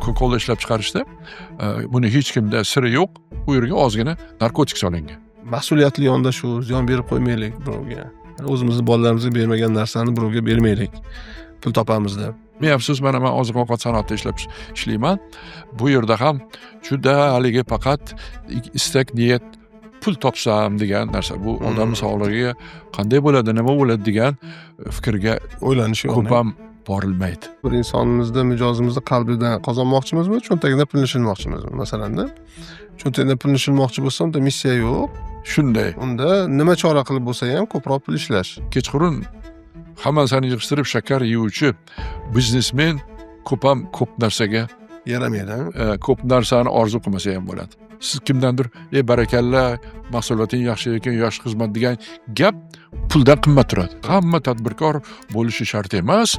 Coca Cola ishlab chiqarishda buni hech kimda siri yo'q. U yerga ozgina narkotik solingan. Mas'uliyatli yondashuv, ziyon berib qo'ymaylik birovga. O'zimizni bolalarimizga bermagan narsani birovga bermaylik. Pul topamiz deb. Men afsus, mana man oziq ovqat sanoatida ishlayman. Bu yerda ham juda haligi faqat istak, niyat, pul topsam degan narsa. Bu odam sog'lig'iga qanday bo'ladi, nima bo'ladi degan fikrga o'ylanish yo'q. Ko'p ham borilmaydi. Bir insonimizni, mijozimizni qalbidan qozonmoqchimizmi, cho'ntagidan pulni shilmoqchimizmi, masalanda? Cho'ntagidan pulni shilmoqchi bo'lsa, unda missiya yo'q. Shunday. Unda nima chora qilib bo'lsa ham ko'proq pul ishlash. Kechqurun hamma narsani yig'ishtirib shakar yeyuvchi biznesmen ko'p ham ko'p narsaga yaramaydi. Ko'p narsani orzu qilmasa ham bo'ladi. Siz kimdandir, barakalla, mahsuloting yaxshi ekan, yaxshi xizmat degan gap puldan qimmat turadi. Hamma tadbirkor bo'lishi shart emas.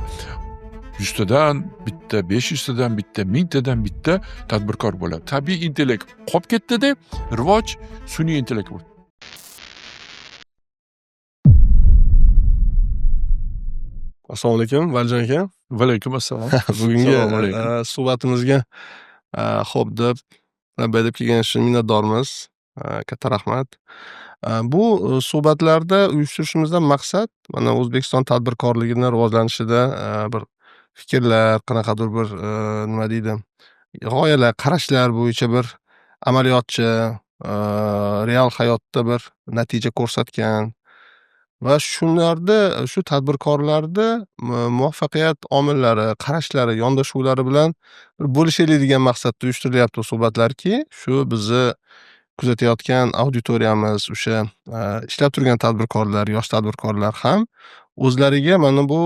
100 tadan bitta, 500 tadan bitta, 1000 tadan bitta tadbirkor bo'ladi. Tabiiy intellekt qolib ketdi-da, rivoj sun'iy intellekt bo'ldi. Assalomu alaykum, Valijon aka. Va alaykum assalom. Bugungi Assalomu alaykum. Suhbatimizga xo'p deb labbay deb kelgan uchun minnatdormiz. Katta rahmat. Bu suhbatlarda uyushtirishimizdan maqsad mana O'zbekiston tadbirkorligini rivojlanishida bir fikrlar, qanaqadir bir nima deydi, g'oyalar, qarashlar bo'yicha bir amaliyotchi, real hayotda bir natija ko'rsatgan va shunlarda, shu tadbirkorlarda muvaffaqiyat omillari, qarashlari, yondashuvlari bilan bir bo'lishaylik degan maqsadda uyushtirilyapti bu suhbatlarki, shu bizni kuzatayotgan auditoriyamiz, o'sha ishlab turgan tadbirkorlar, yosh tadbirkorlar ham o'zlariga mana bu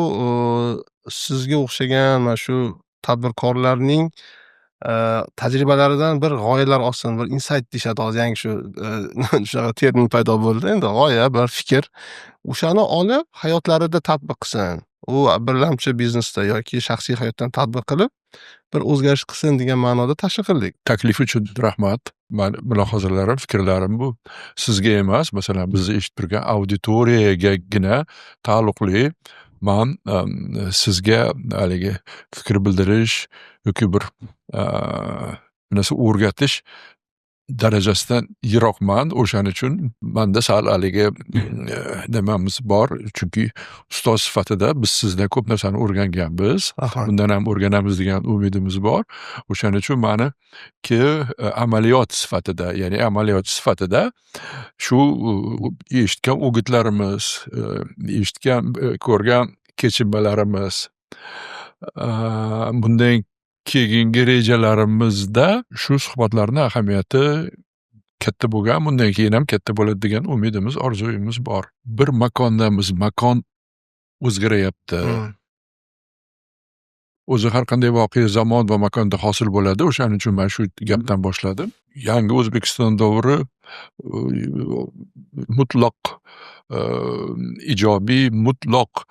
sizga o'xshagan mana shu tadbirkorlarning tajribalaridan bir g'oyalar olsin, bir insight deyishadi hozir, yangi shu shunaqa termin paydo bo'ldi. Endi g'oya, bir fikr, o'shani olib hayotlarida tatbiq qilsin. U birlamchi biznesda yoki shaxsiy hayotdan tatbiq qilib bir o'zgarish qilsin degan ma'noda tashkil qildik. Taklif uchun rahmat. Men mulohazalarim, fikrlarim bu sizga emas, masalan, bizni eshitib turgan auditoriyagagina taalluqli. Man sizga haligi fikr bildirish yoki bir narsa o'rgatish darajasidan yiroqman. O'shaning uchun menda sal haligi nimamiz bor, chunki ustoz sifatida biz sizdan ko'p narsani o'rganganmiz. Bundan ham o'rganamiz degan umidimiz bor. O'shaning uchun maniki amaliyot sifatida, ya'ni amaliyotchi sifatida shu eshitgan o'gitlarimiz, eshitgan, ko'rgan kechinmalarimiz, bundan keyingi rejalarimizda shu suhbatlarning ahamiyati katta bo'lgan, bundan keyin ham katta bo'ladi degan umidimiz, orzuyimiz bor. Bir makondamiz, makon o'zgarayapti. O'zi har qanday voqea zamon va makonda hosil bo'ladi. O'shaning uchun men shu gapdan boshladim. Yangi O'zbekiston davri mutlaq ijobiy, mutlaq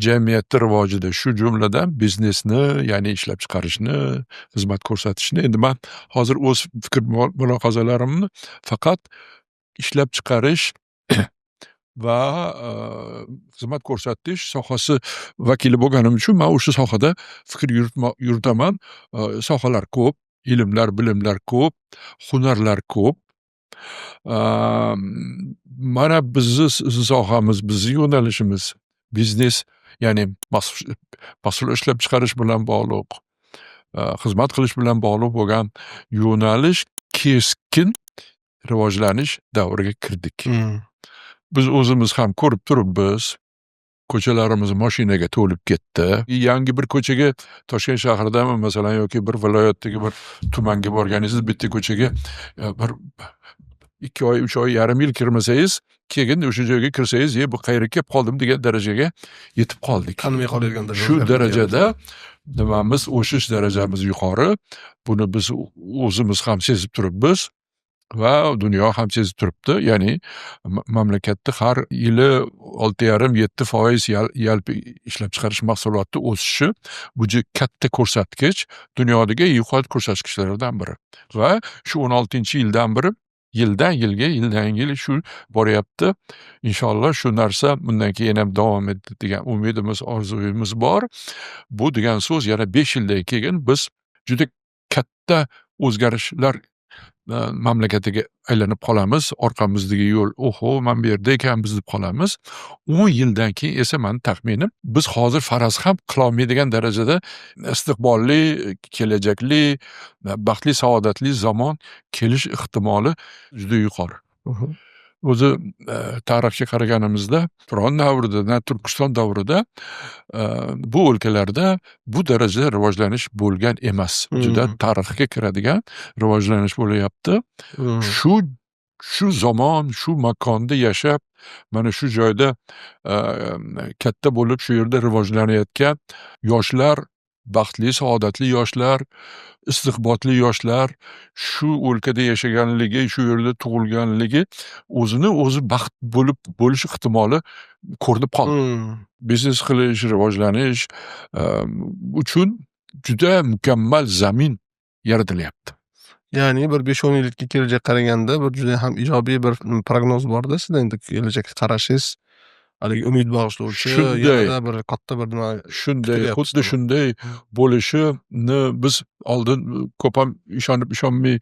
jamiyatni rivojida, shu jumladan biznesni, ya'ni ishlab chiqarishni, xizmat ko'rsatishni. Endi men hozir o'z fikr mulohazalarimni faqat ishlab chiqarish va xizmat ko'rsatish sohasi vakili bo'lganim uchun men o'sha sohada fikr yuritaman. Sohalar ko'p, ilmlar, bilimlar ko'p, hunarlar ko'p. Mana bizni sohamiz, bizni yo'nalishimiz biznes, ya'ni mahsulot ishlab chiqarish bilan bog'liq, xizmat qilish bilan bog'liq bo'lgan yo'nalish keskin rivojlanish davriga kirdik. Biz o'zimiz ham ko'rib turibmiz, ko'chalarimiz mashinaga to'lib ketdi. Yangi bir ko'chaga Toshkent shahridami masalan yoki bir viloyatdagi bir tumanga borganingizda bitta ko'chaga bir 2 oy, 3 oy, yarim yil kirmasangiz, keyin o'sha joyga kirsangiz, bu qayerga kelib qoldim degan darajaga yetib qoldik. Tanimay qoladigan darajaga Shu yetib darajada qoldik. nimamiz, o'sish darajamiz yuqori. Buni biz o'zimiz ham sezib turibmiz va dunyo ham sezib turibdi. Ya'ni mamlakatda har yili olti yarim, yetti foiz yalpi ishlab chiqarish mahsuloti o'sishi bu juda katta ko'rsatkich, dunyodagi yuqori ko'rsatkichlardan biri. Va shu 16-yildan beri yildan yilga, yildan yil shu boryapti. Inshaalloh shu narsa bundan keyin ham davom etadi degan umidimiz, orzuyimiz bor. Bu degan so'z yana 5 yildan keyin biz Juda katta o'zgarishlar mamlakatiga aylanib qolamiz. Orqamizdagi yo'l, "Oho, mana bu yerda ekanmiz", deb qolamiz. 10 yildan keyin esa, mani taxminim, biz hozir faraz ham qilolmaydigan darajada istiqbolli, kelajakli, baxtli, saodatli zamon kelish ehtimoli juda yuqori. O'zi tarixga qaraganimizda, Turon davrida, na Turkiston davrida bu o'lkalarda bu darajada rivojlanish bo'lgan emas. Juda tarixga kiradigan rivojlanish bo'layapti. Shu zamon, shu makonda yashab, mana shu joyda katta bo'lib, shu yerda rivojlanayotgan yoshlar, baxtli, saodatli yoshlar, istiqbolli yoshlar shu o'lkada yashaganligi, shu yerda tug'ilganligi o'zini o'zi baxt bo'lib bo'lish ehtimoli ko'rinib qoldi. Biznes qilish, rivojlanish uchun juda mukammal zamin yaratilyapti. Ya'ni bir 5-10 yillikka kelajakka qaraganda bir juda ham ijobiy bir prognoz borda sizda. Endi kelajakka qarashingiz haligi umid bag'ishlovchi, yanada bir katta bir nima Shunday, kutilyapti xuddi sizdan. shunday bo'lishini biz oldin ko'p ham ishonib, ishonmay,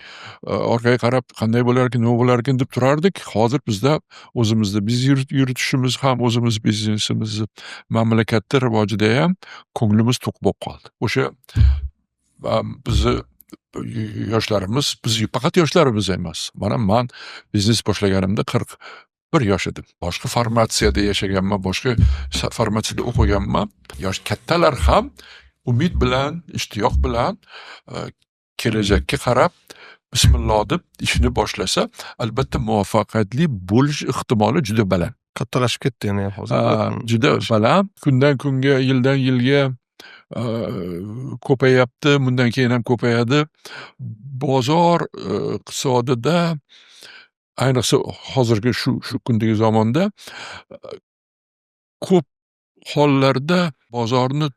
orqaga qarab, qanday bo'larkin, nima bo'larkin deb turardik. Hozir bizda o'zimizda biz yuritishimiz ham, o'zimiz biznesimizni, mamlakatni rivojidayam ko'nglimiz to'q bo'lib qoldi. O'sha bizni yoshlarimiz, biz faqat yoshlarimiz emas. Mana man biznes boshlaganimda 41 yosh edim. Boshqa formatsiyada yashaganman, boshqa formatsiyada o'qiganman. Yosh kattalar ham umid bilan, ishtiyoq bilan kelajakka qarab, bismillah deb ishini boshlasa, albatta muvaffaqiyatli bo'lish ehtimoli juda baland. Kattalashib ketdi yana ham hozir. Ha, juda baland. Kundan kunga, yildan yilga ko'payapti, bundan keyin ham ko'payadi. Bozor iqtisodida, ayniqsa hozirgi shu kundagi zamonda ko'p hollarda bozorni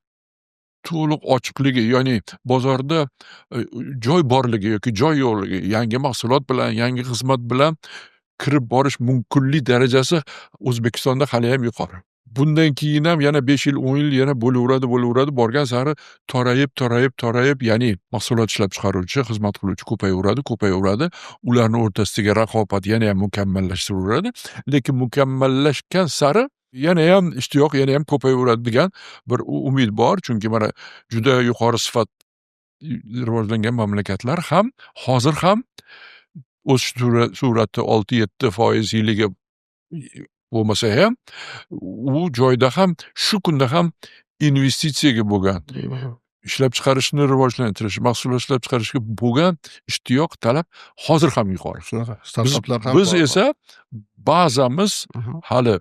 to'liq ochiqligi, ya'ni bozorda joy borligi yoki joy yo'qligi, yangi mahsulot bilan, yangi xizmat bilan kirib borish mumkinlik darajasi O'zbekistonda haliyam yuqori. Bundan keyin ham yana 5 yil, 10 yil yana bo'laveradi, bo'laveradi, borgan sari torayib, torayib, torayib, ya'ni mahsulot ishlab chiqaruvchi, xizmat qiluvchi ko'payaveradi, ko'payaveradi. Ularni o'rtasidagi raqobat yana ham mukammallashaveradi. Lekin mukammallashgan sari yana ham ishtiyoq yana ham ko'payaveradi degan bir umid bor. Chunki mana juda yuqori sifat rivojlangan mamlakatlar ham hozir ham o'sish sur'ati 6-7% yiliga bo'lmasa ham, u joyda ham shu kunda ham investitsiyaga bo'lgan, ishlab chiqarishni rivojlantirish, mahsulot ishlab chiqarishga bo'lgan ishtiyoq, talab hozir ham yuqori. Shunaqa Biz, startaplar ham biz bor. esa bazamiz hali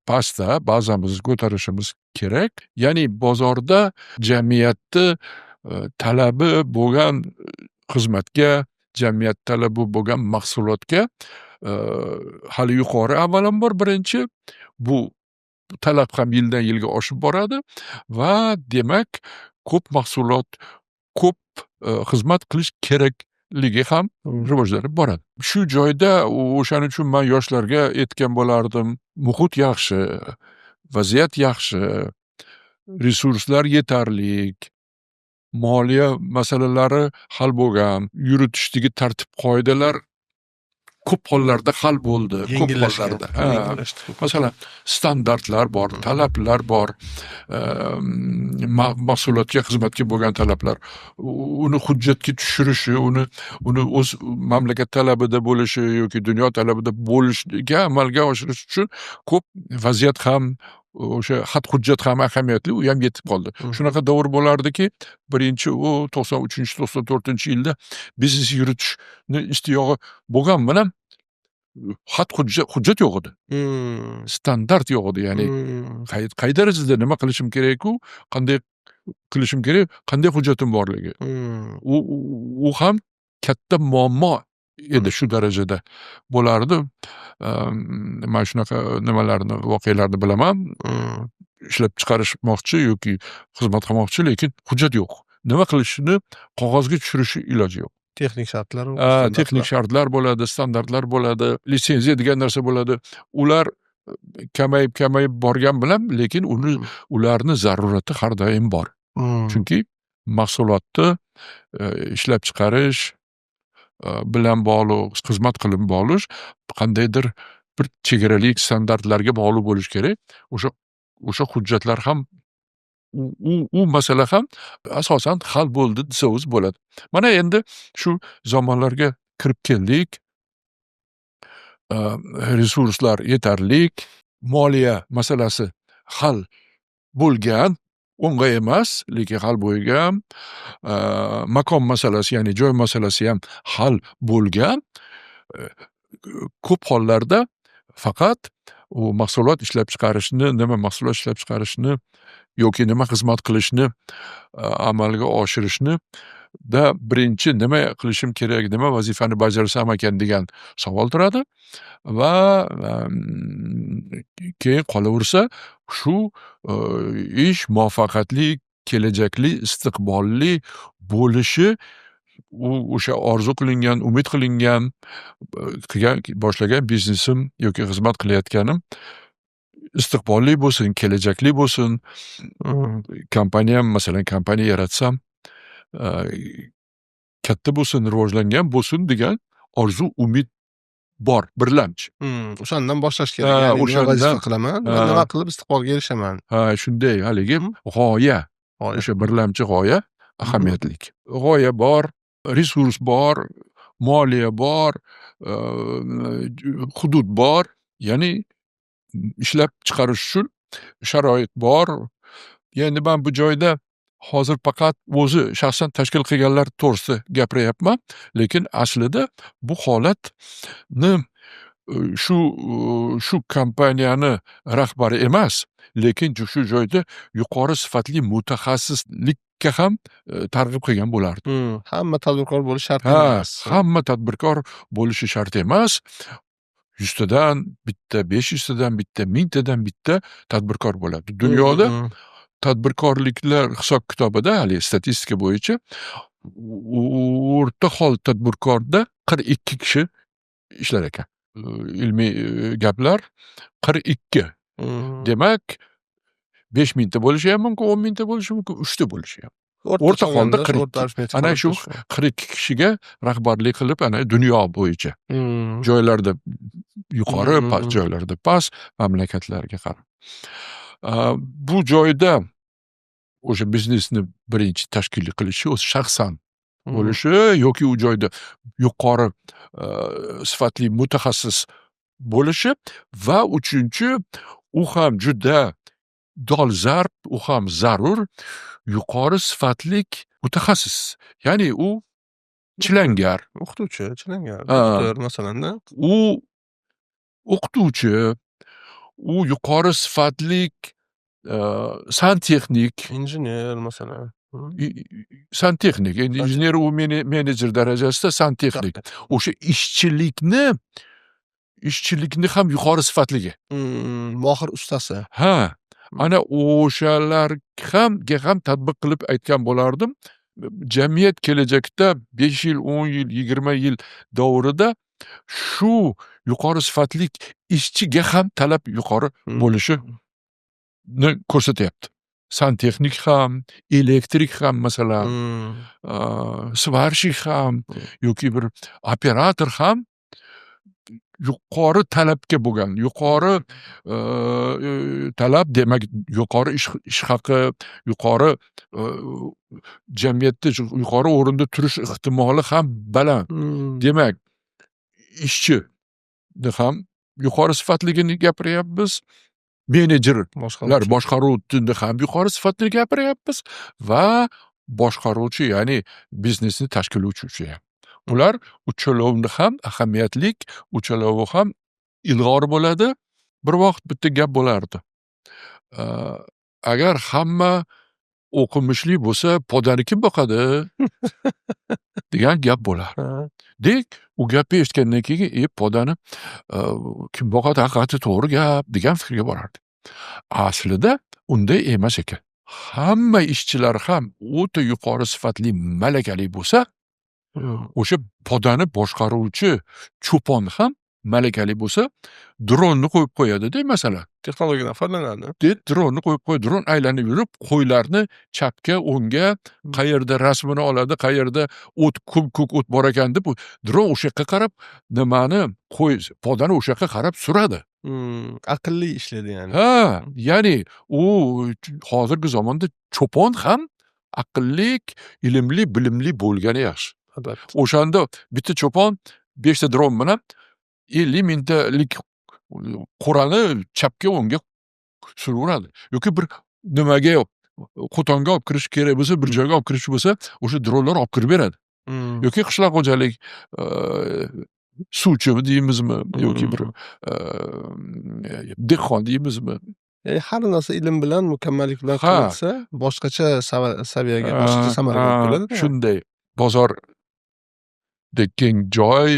pastda, bazamizni ko'tarishimiz kerak. Ya'ni bozorda jamiyatni talabi bo'lgan xizmatga, jamiyat talabi bo'lgan mahsulotga hali yuqori avvalambor birinchi. Bu talab ham yildan yilga oshib boradi va demak, ko'p mahsulot, ko'p xizmat qilish kerakligi ham rivojlanib boradi. Shu joyda o'shaning uchun man yoshlarga aytgan bo'lardim: muhit yaxshi, vaziyat yaxshi, resurslar yetarli, moliya masalalari hal bo'lgan, yuritishdagi tartib qoidalar ko'p hollarda hal bo'ldi, ko'p Yengillashgan. hollarda. Ha. Yengillashdi. Masalan, standartlar bor, talablar bor, mahsulotga, xizmatga bo'lgan talablar. Uni hujjatga tushirishi, uni o'z mamlakat talabida bo'lishi yoki dunyo talabida bo'lishiga amalga oshirish uchun ko'p vaziyat ham, o'sha xat hujjat ham ahamiyatli, u ham yetib qoldi. Shunaqa davr bo'lardiki, birinchi u 93, 94-yilda biznes yuritishni ishtiyog'i bo'lgan bilan xat hujjat yo'q edi. Standart yo'q edi, ya'ni qay darajada nima qilishim kerak-u, qanday qilishim kerak, qanday hujjatim borligi. U ham katta muammo edi, shu darajada bo'lardi. Man shunaqa nimalarni, voqealarni bilaman. Ishlab chiqarishmoqchi yoki xizmat qilmoqchi, lekin hujjat yo'q. Nima qilishini qog'ozga tushirishi iloji yo'q. Texnik shartlar, Ha, standartlar. Texnik shartlar bo'ladi, standartlar bo'ladi, litsenziya degan narsa bo'ladi. Ular kamayib, kamayib borgan bilan, lekin ularni zarurati har doim bor. Chunki Mahsulotni ishlab chiqarish bilan bog'liq, xizmat qilib bog'liq qandaydir bir chegarali standartlarga bog'liq bo'lishi kerak. O'sha hujjatlar ham, u masala ham asosan hal bo'ldi desangiz bo'ladi. Mana endi shu zamonlarga kirib keldik. Resurslar yetarli, moliya masalasi hal bo'lgan, o'ng'ay emas, lekin hal bo'lgan. Makon masalasi, ya'ni joy masalasi ham hal bo'lgan. Ko'p hollarda faqat u mahsulot ishlab chiqarishni, nima mahsulot ishlab chiqarishni yoki nima xizmat qilishni amalga oshirishni da birinchi nima qilishim kerak, nima vazifani bajarsam ekan degan savol turadi va keyin qolaversa shu ish muvaffaqiyatli, kelajakli, istiqbolli bo'lishi, u o'sha orzu qilingan, umid qilingan, qilgan, boshlagan biznesim yoki xizmat qilayotganim istiqbolli bo'lsin, kelajakli bo'lsin, kompaniyam, masalan, kompaniya yaratsam, katta bo'lsin, rivojlangan bo'lsin degan orzu, umid bor birlamchi. O'shandan boshlash kerak. Ya'ni nima vazifa qilaman va nima qilib istiqbolga erishaman. Ha, shunday haligi g'oya, o'sha birlamchi g'oya ahamiyatli. G'oya bor, resurs bor, moliya bor, hudud bor, ya'ni ishlab chiqarish uchun sharoit bor. Endi man bu joyda hozir faqat o'zi shaxsan tashkil qilganlar to'g'risida gapiryapman, lekin aslida bu holatni shu kompaniyani rahbari emas, lekin shu joyda yuqori sifatli mutaxassislikka ham targ'ib qilgan bo'lardim. Hamma tadbirkor bo'lishi shart emas. Hamma tadbirkor bo'lishi shart emas. 100 tadan bitta, 500 tadan bitta, 1000 tadan bitta tadbirkor bo'ladi. Dunyoda tadbirkorliklar hisob kitobida, haligi statistika bo'yicha o'rta hol tadbirkorda 42 kishi ishlar ekan. Ilmiy gaplar, 42. Demak, 5000 ta bo'lishi ham mumkin, 10 000 ta bo'lishi mumkin, uchta bo'lishi ham. O'rta holda 42. Ana shu 42 kishiga rahbarlik qilib, ana dunyo bo'yicha joylarda yuqori, past joylarda past, mamlakatlarga qarab. Bu joyda o'sha biznesni birinchi tashkil qilishi o'zi shaxsan bo'lishi yoki u joyda yuqori sifatli mutaxassis bo'lishi va uchinchi, u ham juda dolzarb, u ham zarur, yuqori sifatlik mutaxassis. Ya'ni u chilangar. O'qituvchi, chilangar, doktor masalanda. U o'qituvchi, u yuqori sifatlik santexnik. Injener masalan. Santexnik. Endi injener u menejer darajasida, santexnik. O'sha ishchilikni ham yuqori sifatligi. Mohir ustasi. Ha, ana o'shalar hamga ham tatbiq qilib aytgan bo'lardim. Jamiyat kelajakda 5 yil, 10 yil, 20 yil davrida shu yuqori sifatli ishchiga ham talab yuqori bo'lishini ko'rsatyapti. Santexnik ham, elektrik ham masalan, сварщик ham yoki bir operator ham yuqori talabga bo'lgan, yuqori talab, demak, yuqori ish haqi, yuqori jamiyatda yuqori o'rinda turish ehtimoli ham baland. Demak, ishchini ham yuqori sifatligini gapiryapmiz, menejerlar, Boshqaruvchi. Boshqaruvchini ham yuqori sifatli gapiryapmiz va boshqaruvchi, ya'ni biznesni tashkillovchi ham. Ular uchalovni ham ahamiyatlik, uchalovi ham ilg'or bo'ladi. Bir vaqt bitta gap bo'lardi. Agar hamma o'qimishli bo'lsa, podani kim boqadi degan gap bo'lardi. Dek, u gapni eshitgandan keyin, podani kim boqadi, haqiqatda to'g'ri gap degan fikrga borardik. Aslida unday emas ekan. Hamma ishchilar ham o'ta yuqori sifatli, malakali bo'lsa, o'sha podani boshqaruvchi cho'pon ham Malakali bo'lsa, dronni qo'yib qo'yadi-da, masalan. Texnologiyadan foydalanadi. Dronni qo'yib qo'yadi, dron aylanib yurib, qo'ylarni chapga, o'ngga, qayerda rasmini oladi, qayerda o't, ko'm ko'k o't bor ekan deb, dron o'sha yoqqa qarab, nimani, qo'y podani o'sha yoqqa qarab suradi. Aqlli ishlaydi ya'ni. Ha, ya'ni u hozirgi zamonda cho'pon ham aqlli, ilmli, bilimli bo'lgani yaxshi. Albatta. O'shanda bitta cho'pon beshta dron bilan 50 mingtalik qo'rani chapga, o'ngga suraveradi. Yoki bir nimaga, qo'tonga olib kirish kerak bo'lsa, bir joyga olib kirish bo'lsa, o'sha dronlar olib kirib beradi. Yoki qishloq xo'jalik suvchi deymizmi yoki bir dehqon deymizmi. Ya'ni har narsa ilm bilan, mukammallik bilan qilinsa, boshqacha saviyaga, boshqacha samaraga olib keladi. Shunday. Bozordek keng joy,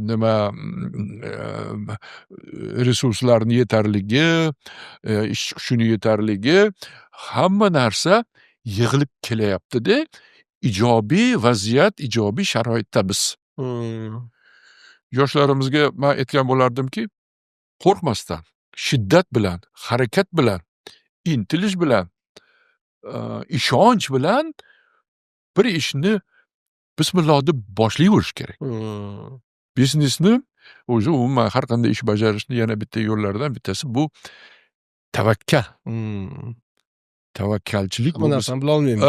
nima, resurslarni yetarligi, ishchi kuchini yetarligi, hamma narsa yig'ilib kelyapti-da, ijobiy vaziyat, ijobiy sharoitda biz. Yoshlarimizga man aytgan bo'lardimki, qo'rqmasdan, shiddat bilan, harakat bilan, intilish bilan, ishonch bilan bir ishni bismillah deb boshlayverish kerak. Biznesni o'zi, umuman har qanday ish bajarishni yana bitta yo'llaridan bittasi bu tavakkal. Tavakkalchilik. Hamma narsani bilolmaymiz.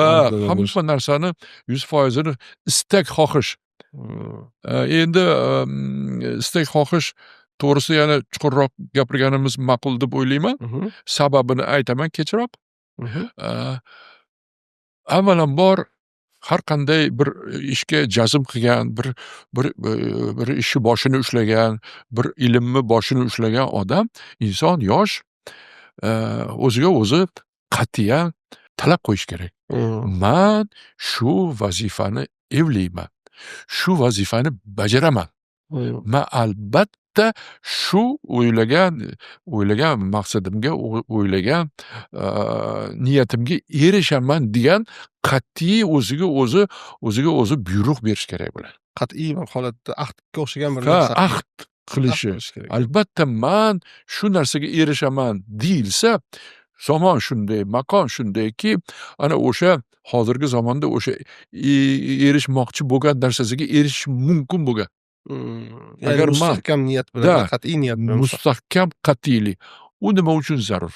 Hamma narsani 100%ini istak, xohish. Endi istak, xohish to'g'risida yana chuqurroq gapirganimiz ma'qul deb o'ylayman. Sababini aytaman kechroq. Avvalambor, har qanday bir ishga jazm qilgan, bir ishni boshini ushlagan, bir ilmni boshini ushlagan odam, inson, yosh o'ziga o'zi qat'iyan talab qo'yish kerak. Man shu vazifani evlayman. Shu vazifani bajaraman. Man albatta shu o'ylagan maqsadimga, o'ylagan niyatimga erishaman degan qat'iy o'ziga o'zi buyruq berish kerak bo'ladi. Qat'iy bir holatda ahdga o'xshagan bir Ha, narsa. ahd qilishi. Qilish kerak. Albatta man shu narsaga erishaman deyilsa, zamon shunday, makon shundayki, ana o'sha hozirgi zamonda o'sha erishmoqchi bo'lgan narsasiga erishish mumkin bo'lgan. Ya'ni Agar mustahkam niyat bilan, qat'iy niyat bilan. Mustahkam qat'iylik. U nima uchun zarur?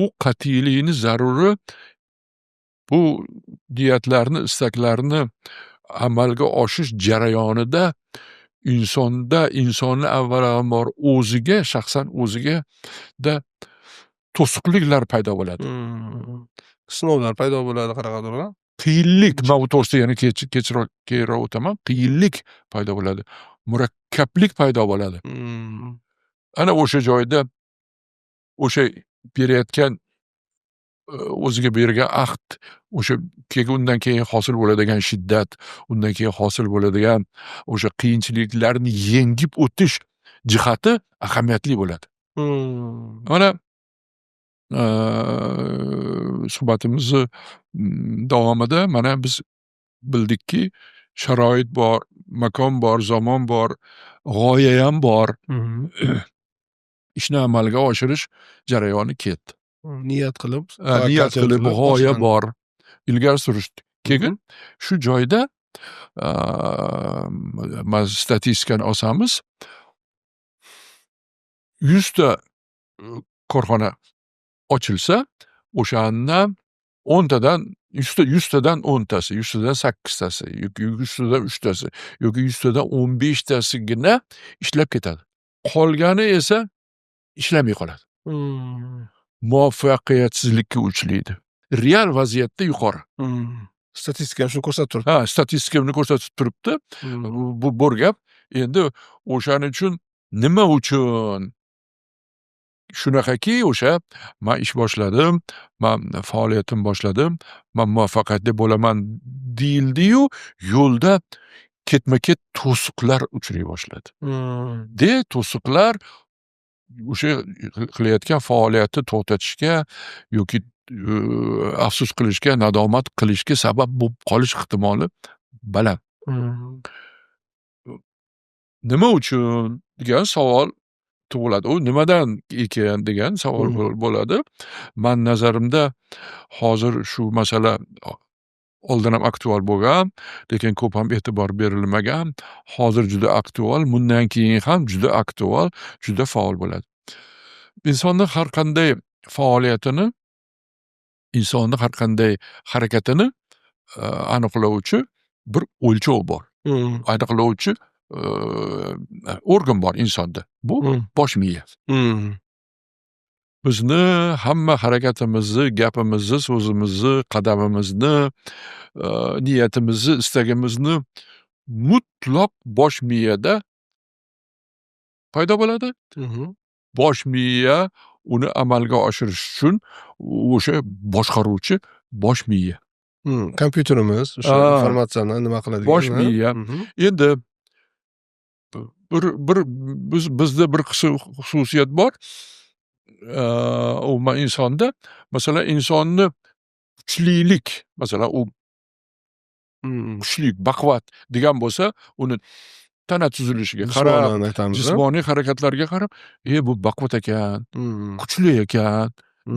U qat'iylikni zaruri bu niyatlarni, istaklarni amalga oshirish jarayonida insonda, insonni avvalambor o'ziga, shaxsan o'ziga da to'siqliklar paydo bo'ladi. Sinovlar paydo bo'ladi qanaqadir, a? Qiyinlik, man bu to'g'risida yana kechroq, keyinroq o'taman. Qiyinlik paydo bo'ladi. Murakkablik paydo bo'ladi. Ana o'sha joyda o'sha berayotgan, o'ziga bergan ahd, o'sha keyin undan keyin hosil bo'ladigan shiddat, undan keyin hosil bo'ladigan o'sha qiyinchiliklarni yengib o'tish jihati ahamiyatli bo'ladi. Mana suhbatimizni davomida mana biz bildikki, sharoit bor, makon bor, zamon bor, g'oyayam bor. Ishni amalga oshirish jarayoni ketdi. Niyat qilib, Niyat tavakkalchilik qilib, qilib g'oya boshlandi. bor. Ilgari surishdi. Keyin shu joyda mana statistikani olsamiz, 100 ta korxona ochilsa, o'shandan 10 tadan, 100 ta, 100 tadan 10 tasi, 100 tadan sakkiztasi yoki 100 tadan uchtasi yoki 100 tadan 15tasigina ishlab ketadi. Qolgani esa ishlamay qoladi. Muvaffaqiyatsizlikka uchraydi. Real vaziyatda yuqori. Statistika ham shuni ko'rsatib turibdi. Ha, statistika buni ko'rsatib turibdi. Bu bor gap. Endi o'shaning uchun, nima uchun shunaqaki, o'sha man ish boshladim, man faoliyatimni boshladim, man muvaffaqiyatli bo'laman deyildiyu, yo'lda ketma-ket to'siqlar uchray boshladi. De to'siqlar o'sha qilayotgan faoliyatni to'xtatishga yoki afsus qilishga, nadomat qilishga sabab bo'lib qolish ehtimoli baland. Nima uchun degan savol tug'iladi. U nimadan ekan degan savol bo'ladi. Man nazarimda, hozir shu masala oldin ham aktual bo'lgan, lekin ko'p ham e'tibor berilmagan. Hozir juda aktual, bundan keyin ham juda aktual, juda faol bo'ladi. Insonni har qanday faoliyatini, insonni har qanday harakatini aniqlovchi bir o'lchov bor. Aniqlovchi organ bor insonda. Bu bosh miya. Bizni hamma harakatimizni, gapimizni, so'zimizni, qadamimizni, niyatimizni, istagimizni mutlaq bosh miyada paydo bo'ladi. Bosh miya uni amalga oshirish uchun o'sha boshqaruvchi bosh miya. Kompyuterimiz o'sha informatsiyani nima qiladigan. Bosh miya. Endi bir bizda bir qism xususiyat bor. Umuman insonda, masalan, insonni kuchlilik, masalan, u kuchli, baquvvat degan bo'lsa, uni tana tuzilishiga qarab, Jismonan aytamiz. Jismoniy harakatlarga qarab, "E, bu baquvvat ekan, kuchli ekan",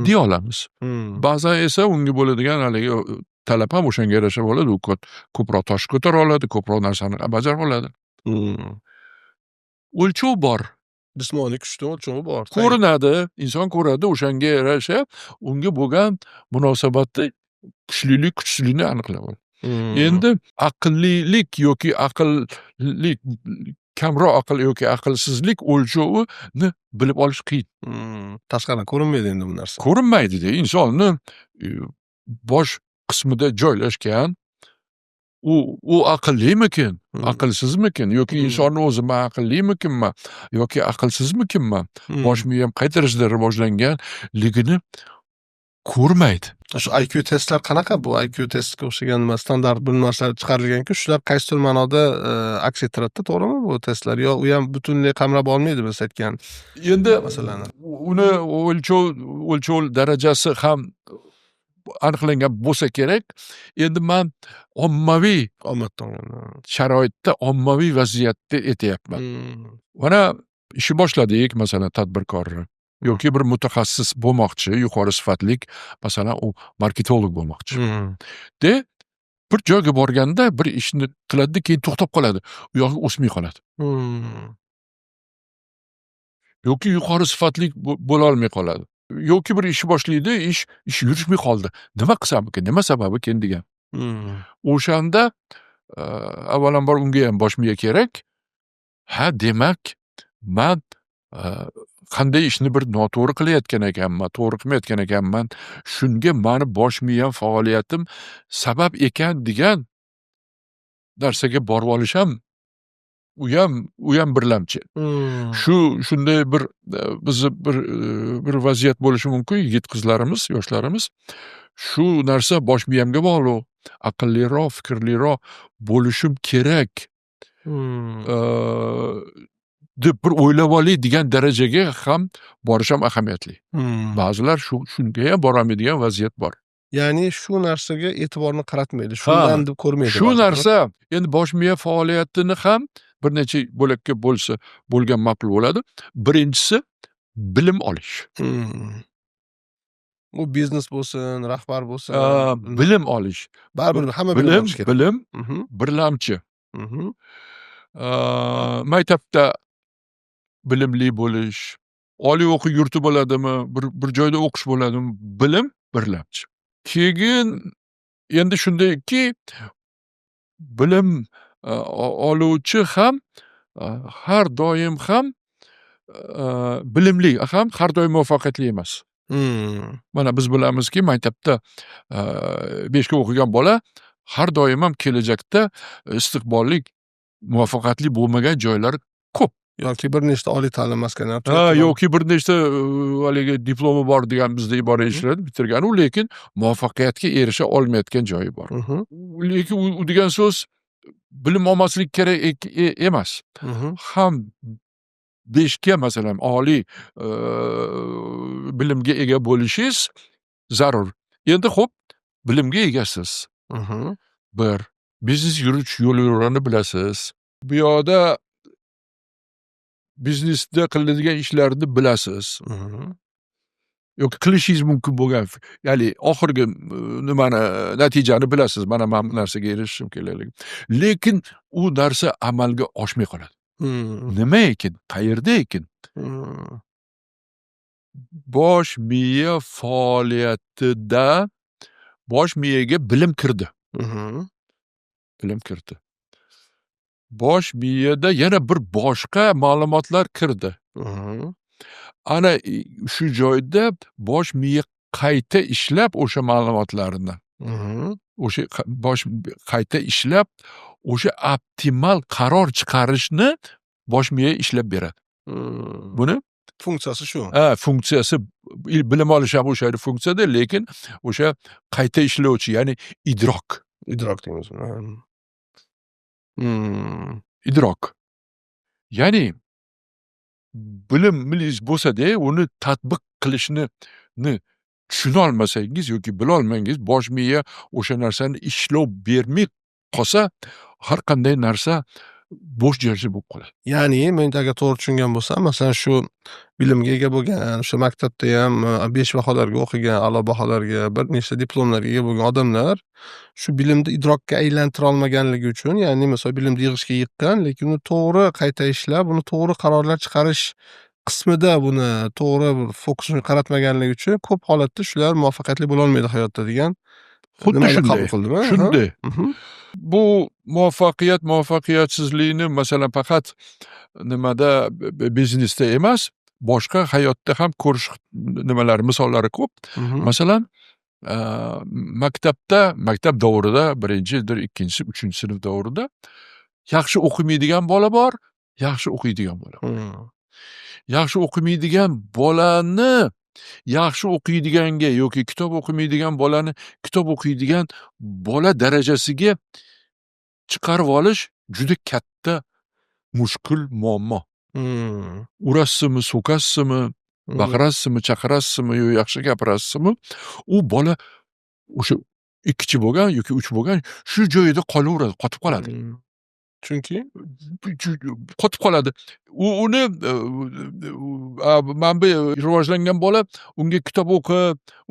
deya olamiz. Ba'zan esa unga bo'ladigan haligi talab ham o'shanga yarasha bo'ladi. U ko'proq tosh ko'tara oladi, ko'proq narsani bajara oladi. O'lchov bor. Jismoniy kuchni o'lchovi bor. Ko'rinadi, inson ko'radi, o'shanga yarasha unga bo'lgan munosabatda kuchlilik, kuchsizlikni aniqlab oladi. Endi aqllilik yoki aqllik, kamroq aql yoki aqlsizlik o'lchovini bilib olish qiyin. Tashqaridan ko'rinmaydi endi bu narsa. Ko'rinmaydi-da, insonni bosh qismida joylashgan u aqllimikin, aqlsizmikin yoki insonni o'zi man aqllimikinman yoki aqlsizmikinman, bosh miyam qay darajada rivojlanganligini ko'rmaydi. Shu IQ testlar qanaqa, bu IQ testga o'xshagan nima, standart bir narsalar chiqarilganku, shular qaysidir ma'noda aks ettiradida, to'g'rimi, bu testlar, yo u ham butunlay qamrab olmaydi biz aytgan Endi masalani? uni o'lchov darajasi ham aniqlangan bo'lsa kerak. Endi man ommaviy Omad olganda. sharoitda, ommaviy vaziyatda aytyapman. Mana ishni boshladik, masalan, tadbirkorni yoki bir mutaxassis bo'lmoqchi, yuqori sifatlik, masalan, u marketolog bo'lmoqchi. De bir joyga borganda bir ishni qiladida, keyin to'xtab qoladi. U yog'i o'smay qoladi. Yoki yuqori sifatli bo'lolmay qoladi. Yoki bir ishni boshlaydi, ish yurishmay qoldi. Nima qilsam ekan, nima sababi ekan degan. O'shanda avvalambor unga ham bosh miya kerak. Ha, demak, man qanday ishni bir noto'g'ri qilayotgan ekanman, to'g'ri qilmayotgan ekanman. Shunga mani bosh miyam faoliyatim sabab ekan degan narsaga borib olish ham u ham birlamchi. Shunday bir bizni bir vaziyat bo'lishi mumkin, yigit qizlarimiz, yoshlarimiz shu narsa bosh miyamga bog'liq. Aqlliroq, fikrliroq bo'lishim kerak deb bir o'ylab olay degan darajaga ham borish ham ahamiyatli. Ba'zilar shunga ham borolmaydigan vaziyat bor. Ya'ni shu narsaga e'tiborni qaratmaydi. Shundan deb ko'rmaydi Shu ba'zilar. narsa endi bosh miya faoliyatini ham bir necha bo'lakka bo'lsa bo'lgan ma'qul bo'ladi. Birinchisi, bilim olish. U biznes bo'lsin, rahbar bo'lsin. Bilim olish. Baribir hamma bilim Bilim, olishi kerak. bilim birlamchi. Maktabda bilimli bo'lish, oliy o'quv yurti bo'ladimi, bir joyda o'qish bo'ladimi, bilim birlamchi. Keyin endi shundayki, bilim oluvchi ham har doim ham bilimli ham har doim muvaffaqiyatli emas. Mana biz bilamizki, maktabda 5 ga o'qigan bola har doim ham kelajakda istiqbolli, muvaffaqiyatli bo'lmagan joylari ko'p. Yoki bir nechta oliy ta'lim maskanlari Ha, tugatib yoki bir nechta haligi diplomi bor degan bizda ibora eshitiladi, bitirgan u, lekin muvaffaqiyatga erisha olmayotgan joyi bor. Lekin u degan so'z bilim olmaslik kerak emas. Ham 5 ga, masalan, oliy bilimga ega bo'lishingiz zarur. Endi xo'p, bilimga egasiz. Bir, biznes yuritish yo'l yo'riqlarini bilasiz. Bu yoqda Biznesda qilinadigan ishlarni bilasiz. Yoki qilishingiz mumkin bo'lgan, ya'ni oxirgi nimani, natijani bilasiz. Mana bu narsaga erishishim kerakligini. Lekin u narsa amalga oshmay qoladi. Nima ekan? Qayerda ekan? Bosh miya faoliyatida bosh miyaga bilim kirdi. Bilim kirdi. Bosh miyada yana bir boshqa ma'lumotlar kirdi. Ana shu joyda bosh miya qayta ishlab o'sha ma'lumotlarni, o'sha bosh qayta ishlab, o'sha optimal qaror chiqarishni bosh miya ishlab beradi. Buni funksiyasi shu. Ha, funksiyasi bilim olish ham o'sha funksiyada, lekin o'sha qayta ishlovchi, ya'ni idrok. Idrok deymiz. Idrok. Ya'ni bilimingiz bo'lsa-da, uni tatbiq qilishni tushunolmasangiz yoki bilolmangiz, bosh miya o'sha narsani ishlov bermay qolsa, har qanday narsa bo'sh jarchi bo'lib qoladi. Ya'ni men agar to'g'ri tushungan bo'lsam, masalan, shu bilimga ega bo'lgan, o'sha maktabda ham 5 baholarga o'qigan, a'lo baholarga, bir nechta diplomlarga ega bo'lgan odamlar shu bilimni idrokka aylantira olmaganligi uchun, ya'ni masalan, bilimni yig'ishga yiqqan, lekin uni to'g'ri qayta ishlab, uni to'g'ri qarorlar chiqarish qismida buni to'g'ri bir fokusini qaratmaganligi uchun ko'p holatda shular muvaffaqiyatli bo'lolmaydi hayotda degan Xuddi nimani shunday. qabul qildim, a? Shunday. Bu muvaffaqiyat, muvaffaqiyatsizlikni masalan faqat nimada, biznesda emas, boshqa hayotda ham ko'rish nimalari, misollari ko'p. Masalan, maktabda, maktab davrida, birinchidir, ikkinchi, uchinchi sinf davrida yaxshi o'qimaydigan bola bor, yaxshi o'qiydigan bola bor. Yaxshi o'qimaydigan bolani yaxshi o'qiydiganga yoki kitob o'qimaydigan bolani kitob o'qiydigan bola darajasiga chiqarib olish juda katta mushkul muammo. Urasizmi, so'kasizmi, baqirasizmi, chaqirasizmi yo yaxshi gapirasizmi, u bola o'sha ikkichi bo'lgan yoki uch bo'lgan shu joyida qolaveradi, qotib qoladi. Chunki Qotib qoladi. U uni mana bu rivojlangan bola, unga kitob o'qi,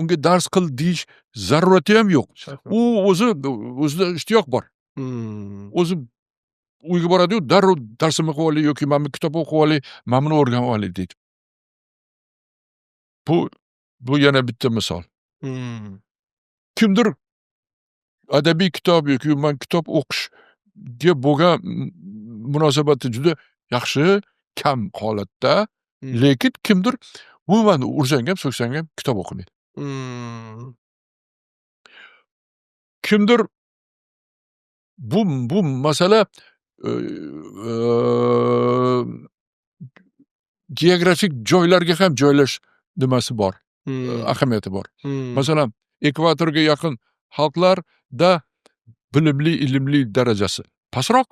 unga dars qil deyish zarurati ham yo'q. U o'zi, o'zida ishtiyoq bor. O'zi uyga boradiyu, darrov darsimni qilib olay yoki mana bu kitob o'qib olay, mana buni o'rganib olay deydi. Bu yana bitta misol. Kimdir adabiy kitob yoki umuman kitob o'qishga bo'lgan munosabati juda yaxshi, kam holatda, lekin kimdir umuman ursang ham, so'ksang ham kitob o'qimaydi. Kimdir bu masala geografik joylarga ham joylash nimasi bor, ahamiyati bor. Masalan, ekvatorga yaqin xalqlarda bilimli, ilmli darajasi pastroq.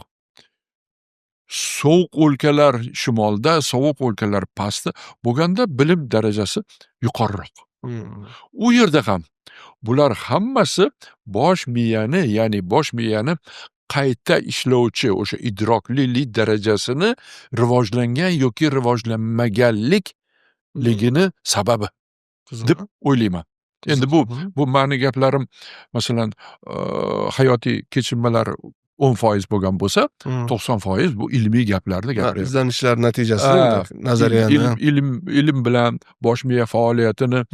Sovuq o'lkalar shimolda, sovuq o'lkalar pastda bo'lganda bilim darajasi yuqoriroq. U yerda ham bular hammasi bosh miyani, ya'ni bosh miyani qayta ishlovchi o'sha idroklilik darajasini rivojlangan yoki rivojlanmaganlikligini sababi deb o'ylayman. Endi bu mani gaplarim, masalan, hayotiy kechinmalar 10% bo'lgan bo'lsa, 90% bu ilmiy gaplarni gapiryapman. Izlanishlar natijasi, nazariyani. Ilm bilan bosh miya faoliyatini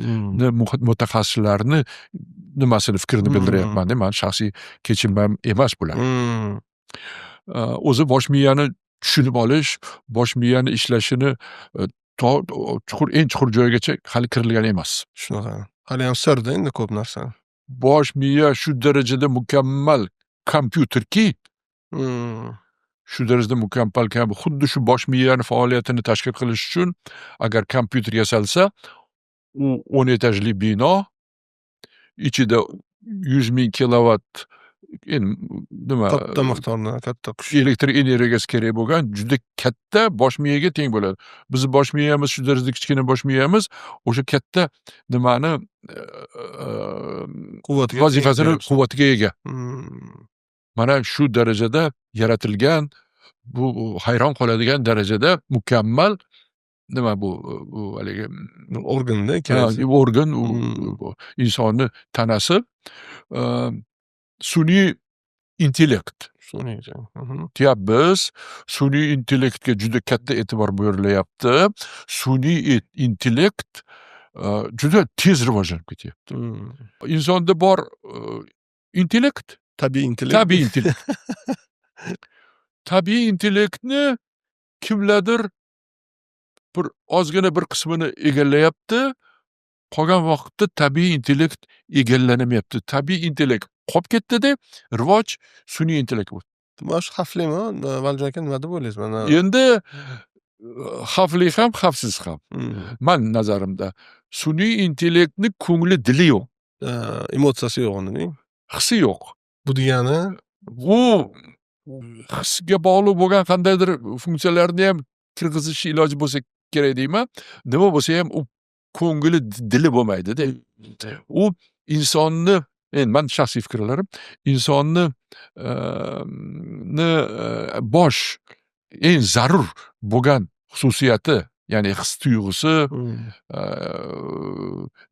mutaxassislarni nimasini, fikrini bildiryapman. Mani shaxsiy kechinmam emas bular. O'zi bosh miyani tushunib olish, bosh miyani ishlashini to chuqur, eng chuqur joyigacha hali kirilgan emas. Shunaqa. Haliyam sirda endi ko'p narsa. Bosh miya shu darajada mukammal kompyuterki, shu darajada mukammal, xuddi shu bosh miyani faoliyatini tashkil qilish uchun agar kompyuter yasalsa, u 10 etajli bino ichida 100 000 kilovat endi nima Katta miqdorda, katta kuch. Elektr energiyasi kerak bo'lgan juda katta bosh miyaga teng bo'ladi. Bizni bosh miyamiz shu darajada kichkina, bosh miyamiz o'sha katta nimani Quvvatiga vazifasini, teng. Quvvatiga ega. Mana shu darajada yaratilgan. Bu hayron qoladigan darajada mukammal nima bu haligi Organda ikkalasi. Organ u insonni tanasi, sun'iy intellekt Sun'iy. Deyapmiz. Sun'iy intellektga juda katta e'tibor berilyapti. Sun'iy intellekt juda tez rivojlanib ketyapti. Insonda bor intellekt. Tabiiy intellekt. Tabiiy intellekt. Tabiiy intellektni kimlardir bir ozgina bir qismini egallayapti. Qolgan vaqtda tabiiy intellekt egallanmayapti. Tabiiy intellekt qolib ketdi-da, rivoj sun'iy intellekt bo'ldi. Mana shu xavflimi, Valijon aka, nima deb o'ylaysiz mana? Endi xavfli ham, xavfsiz ham. Man nazarimda sun'iy intellektni ko'ngli, dili yo'q. Emotsiyasi yo'q uni. Hissi yo'q. Bu degani? Bu hisga bog'liq bo'lgan qandaydir funksiyalarni ham kirgizish iloji bo'lsa kerak deyman. Nima bo'lsa ham, u ko'ngli, dili bo'lmaydi-da. U insonni, endi mani shaxsiy fikrlarim, insonni bosh eng zarur bo'lgan xususiyati, ya'ni his tuyg'usi,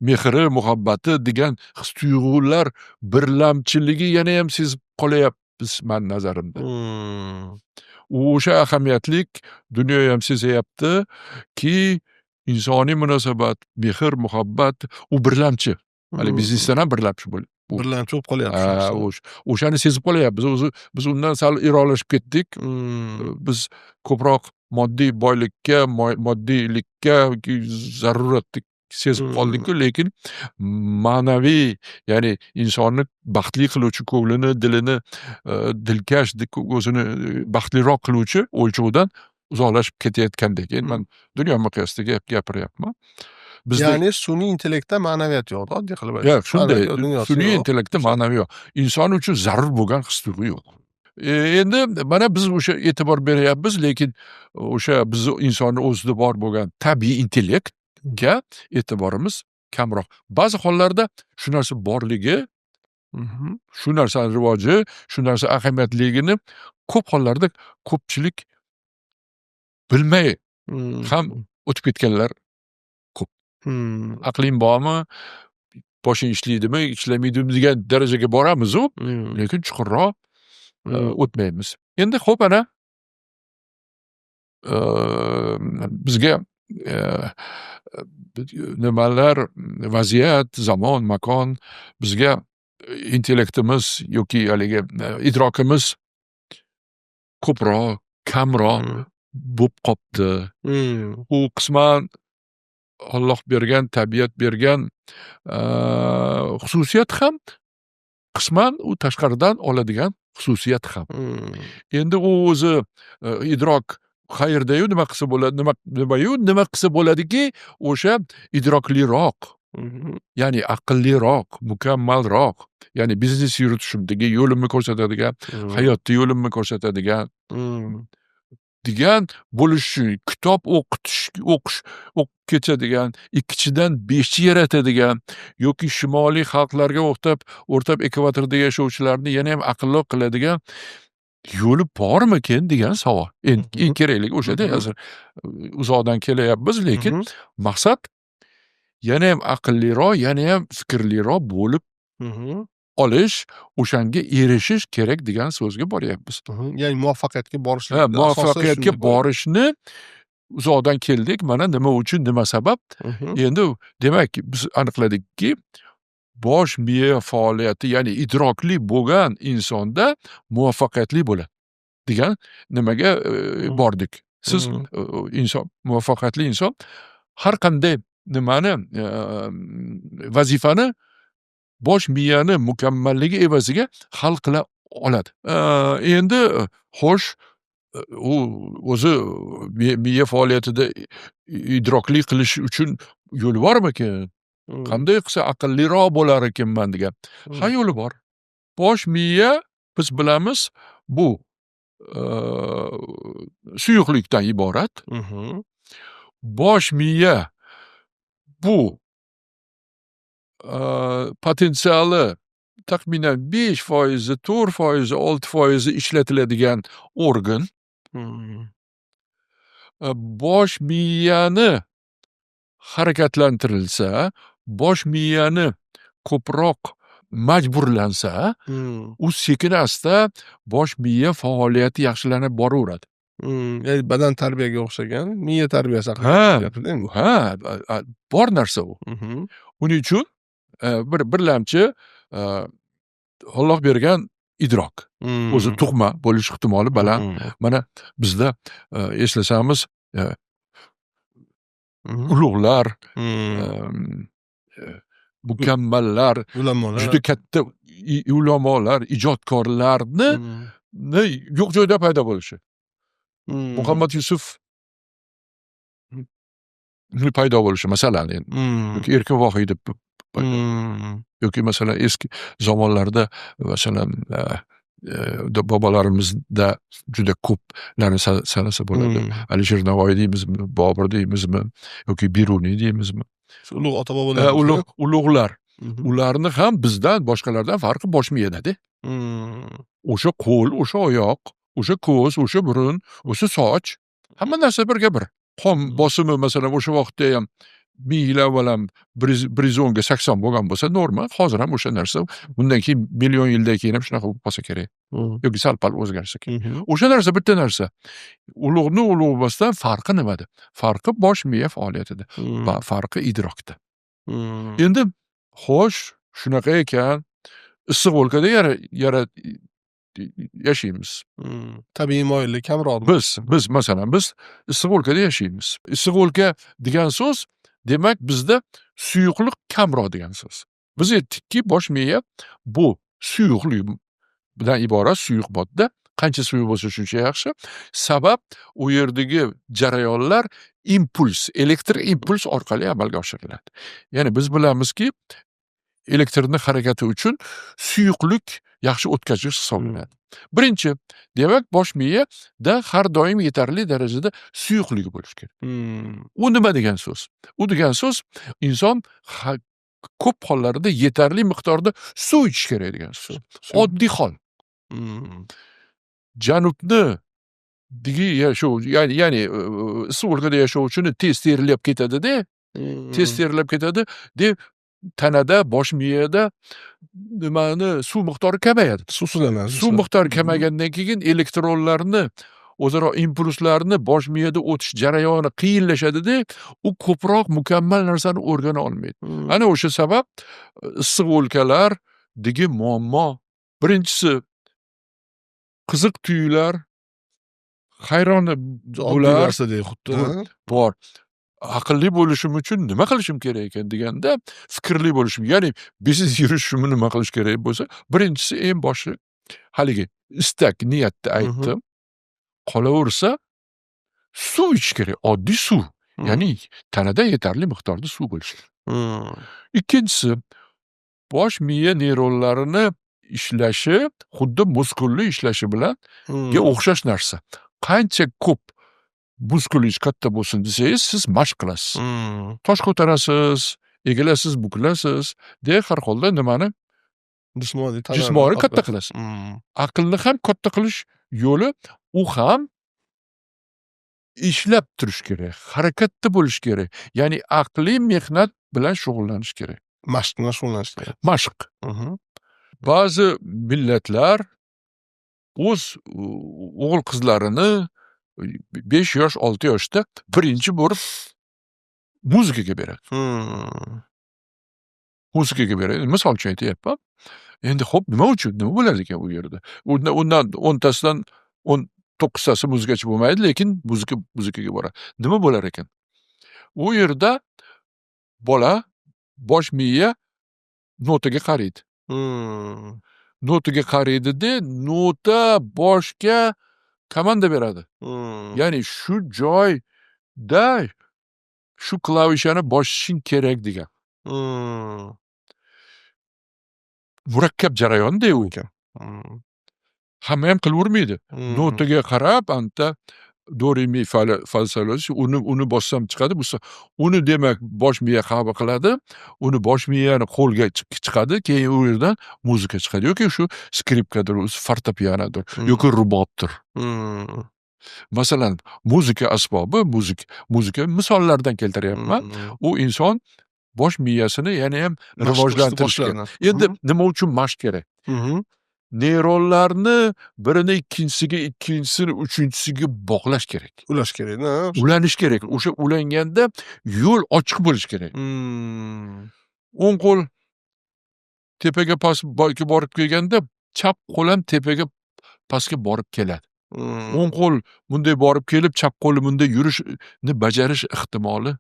mehri, muhabbati degan his tuyg'ular birlamchiligi yanayam sezib qolyapmiz mani nazarimda. U o'sha ahamiyatlik, dunyo ham sezayaptiki, insoniy munosabat, mehr, muhabbat u birlamchi. Haligi biznesdan ham birlamchi bo'lib. Birlamchi bo'lib qolyapti. Ha, o'shani sezib qolyapmiz. O'zi biz undan sal yiroqlashib ketdik. Biz ko'proq moddiy boylikka, moddiylikka zaruratni sezib qoldik-ku, lekin ma'naviy, ya'ni insonni baxtli qiluvchi, ko'nglini, dilini dilkash, o'zini baxtliroq qiluvchi o'lchovdan uzoqlashib ketayotgandek. Endi man dunyo miqyosida gapiryapman. Bizda Ya'ni sun'iy intellektda ma'naviyat yo'q, oddiy qilib Yo'q, aytsak. shunday. Ma'naviyat dunyosi Sun'iy yo'q. intellektda ma'naviy yo'q. Inson uchun zarur bo'lgan his tuyg'u yo'q. Endi mana biz o'sha e'tibor beryapmiz, lekin o'sha bizni insonni o'zida bor bo'lgan tabiiy intellektga e'tiborimiz kamroq. Ba'zi hollarda shu narsa borligi, shu narsani rivoji, shu narsa ahamiyatliligini ko'p hollarda ko'pchilik bilmay ham o'tib ketganlar ko'p. Aqling bormi, boshing ishlaydimi, ishlamaydimi degan darajaga boramiz-u, lekin chuqurroq o'tmaymiz. Endi xo'p, ana bizga nimalar, vaziyat, zamon, makon bizga intellektimiz yoki haligi idrokimiz ko'proq, kamroq bo'lib qopti. U qisman Alloh bergan, tabiat bergan xususiyat ham, qisman u tashqaridan oladigan xususiyat ham. Endi u o'zi idrok qayerda-yu, nima qilsa bo'ladi, nima nimayu nima qilsa bo'ladiki, o'sha idrokliroq, ya'ni aqlliroq, mukammalroq, ya'ni biznes yuritishimdagi yo'limni ko'rsatadigan, hayotda yo'limni ko'rsatadigan degan bo'lishi, kitob o'qitish, o'qish, o'qib ketadigan, ikkichidan beshchi yaratadigan yoki shimoliy xalqlarga o'rtab ekvatorda yashovchilarni yanayam aqlli qiladigan yo'li bormikin degan savol. Eng eng kerakligi o'shada. Hozir uzoqdan kelyapmiz, lekin maqsad yanayam aqlliroq, yanayam fikrliroq bo'lib olish, o'shanga erishish kerak degan so'zga boryapmiz. Ya'ni muvaffaqiyatga borishlik Ha, asosi muvaffaqiyatga shunda bo'ladi. borishni uzoqdan keldik. Mana nima uchun, nima sabab? Endi demak, biz aniqladikki, bosh miya faoliyati, ya'ni idrokli bo'lgan insonda muvaffaqiyatli bo'ladi degan nimaga bordik. Siz inson, muvaffaqiyatli inson har qanday nimani, vazifani bosh miyani mukammalligi evaziga hal qila oladi. Endi xo'sh, u o'zi miya faoliyatida idrokli qilish uchun yo'l bormikin? Qanday qilsa aqlliroq bo'lar ekanman degan. Ha, yo'li bor. Bosh miya, biz bilamiz, bu suyuqlikdan iborat. Bosh miya bu potensiali taxminan 5%, 4%, 6% ishlatiladigan organ. Bosh miyani harakatlantirilsa, bosh miyani ko'proq majburlansa, u sekin asta bosh miya faoliyati yaxshilanib boraveradi. Ya'ni badan tarbiyaga o'xshagan miya tarbiyasi haqida gapirdi. Ha, bor narsa u. Uning uchun bir birlamchi Alloh bergan idrok. O'zi tug'ma bo'lish ehtimoli baland. Mana bizda eslasamiz, ulug'lar, mukammallar, ulamolar, juda katta ulamolar, ijodkorlarni yo'q joyda paydo bo'lishi. Muhammad Yusuf paydo bo'lishi, masalan, endi yoki Erkin Vohidov yoki, masalan, eski zamonlarda, masalan, bobolarimizda juda ko'plarni sanasa bo'ladi. Alisher Navoiy deymizmi, Bobur deymizmi yoki Beruniy deymizmi? Shu ulug' ota bobolarimiz. Ulug' ulug'lar. Ularni ham bizdan, boshqalardan farqi bosh miyada. O'sha qo'l, o'sha oyoq, o'sha ko'z, o'sha burun, o'sha soch, hamma narsa birga bir. Qon bosimi, masalan, o'sha vaqtda ham 1000 yil avval ham 110ga 80 bo'lgan bo'lsa norma, hozir ham o'sha narsa, bundan keyin million yildan keyin ham shunaqa bo'lib qolsa kerak. Yoki sal pal o'zgarsa kerak. O'sha narsa bitta narsa. Ulug'ni ulug' emasdan farqi nimada? Farqi bosh miya faoliyatida va farqi idrokda. Endi xo'sh, shunaqa ekan, issiq o'lkada yara yashaymiz. Tabiiy moyillik kamroq. Biz, masalan, biz issiq o'lkada yashaymiz. Issiq o'lka degan so'z, demak, bizda suyuqlik kamroq degan so'z. Biz aytdikki, bosh miya bu suyuqlik bilan iborat suyuq modda. Qancha suyuq bo'lsa, shuncha yaxshi. Sabab, u yerdagi jarayonlar impuls, elektr impuls orqali amalga oshiriladi. Ya'ni biz bilamizki, elektrni harakati uchun suyuqlik yaxshi o'tkazgich hisoblanadi. Birinchi, demak, bosh miyada har doim yetarli darajada suyuqligi bo'lishi kerak. U nima degan so'z? U degan so'z, inson ko'p hollarda yetarli miqdorda suv ichish kerak degan so'z. Oddiy hol. Janubni dagi yashov, ya'ni issiq o'lkada yashovchini tez terlab ketadi-da, tez terlab ketadi, deb tanada, bosh miyada nimani, suv miqdori kamayadi. Suvsizlanadi. Suv miqdori kamaygandan keyin elektronlarni o'zaro impulslarni bosh miyada o'tish jarayoni qiyinlashadi-da, u ko'proq mukammal narsani o'rgana olmaydi. Ana o'sha sabab issiq o'lkalardagi muammo. Birinchisi, qiziq tuyular, hayron Oddiy bo'lar narsadek xuddi. Bor. Aqlli bo'lishim uchun nima qilishim kerak ekan deganda, fikrli bo'lishim, ya'ni biznes yuritishim nima qilish kerak bo'lsa, birinchisi, eng boshi haligi istak, niyatni aytdim. Qolaversa, suv ichish kerak, oddiy suv. Ya'ni tanada yetarli miqdorda suv bo'lishi kerak. Ikkinchisi, bosh miya neyronlarini ishlashi xuddi muskulli ishlashi bilan ga o'xshash narsa. Qancha ko'p muskulingiz katta bo'lsin desangiz, siz mashq qilasiz. Tosh ko'tarasiz, egilasiz, bukilasiz, de har holda nimani jismoniy tanani jismoniy katta qilasiz. Aqlni ham katta qilish yo'li, u ham ishlab turish kerak, harakatda bo'lish kerak. Ya'ni aqliy mehnat bilan shug'ullanish kerak. Mashq bilan shug'ullanish kerak. Mashq. Ba'zi millatlar o'z o'g'il qizlarini 5 yosh, 6 yoshda birinchi bo'lib muzikaga beradi. Muzikaga beradi. Misol uchun aytyapman. Endi xo'p, nima uchun? Nima bo'lar ekan u yerda? Undan 10tasidan 19tasi muzikachi bo'lmaydi, lekin muzikaga boradi. Nima bo'lar ekan? U yerda bola, bosh miya notaga qaraydi. Notaga qaraydi-da, nota boshga komanda beradi. Ya'ni shu joyda shu klavishani bosishing kerak degan. Murakkab jarayonda u. Hamma ham qilavermaydi. Notaga qarab, anta do re mi fa fa sol uni bossam chiqadi, bu uni, demak, bosh miya qabul qiladi, uni bosh miyani qo'lga chiqadi, keyin u yerdan muzika chiqadi yoki shu skripkadir, fortepianodir yoki rubobdir. Masalan, muzika asbobi, muzika misollardan keltiryapman. U inson bosh miyasini yanayam Mashq qilishni rivojlantirishga. boshlanadi. Endi nima uchun mashq kerak? Neyronlarni birini ikkinchisiga, ikkinchisini uchinchisiga bog'lash kerak. Ulash kerak-da, ha? Ulanish kerak. O'sha ulanganda yo'l ochiq bo'lishi kerak. O'ng qo'l tepaga past borib kelganda, chap qo'l ham tepaga pastga borib keladi. O'ng qo'l bunday borib kelib, chap qo'li bunday yurishni bajarish ehtimoli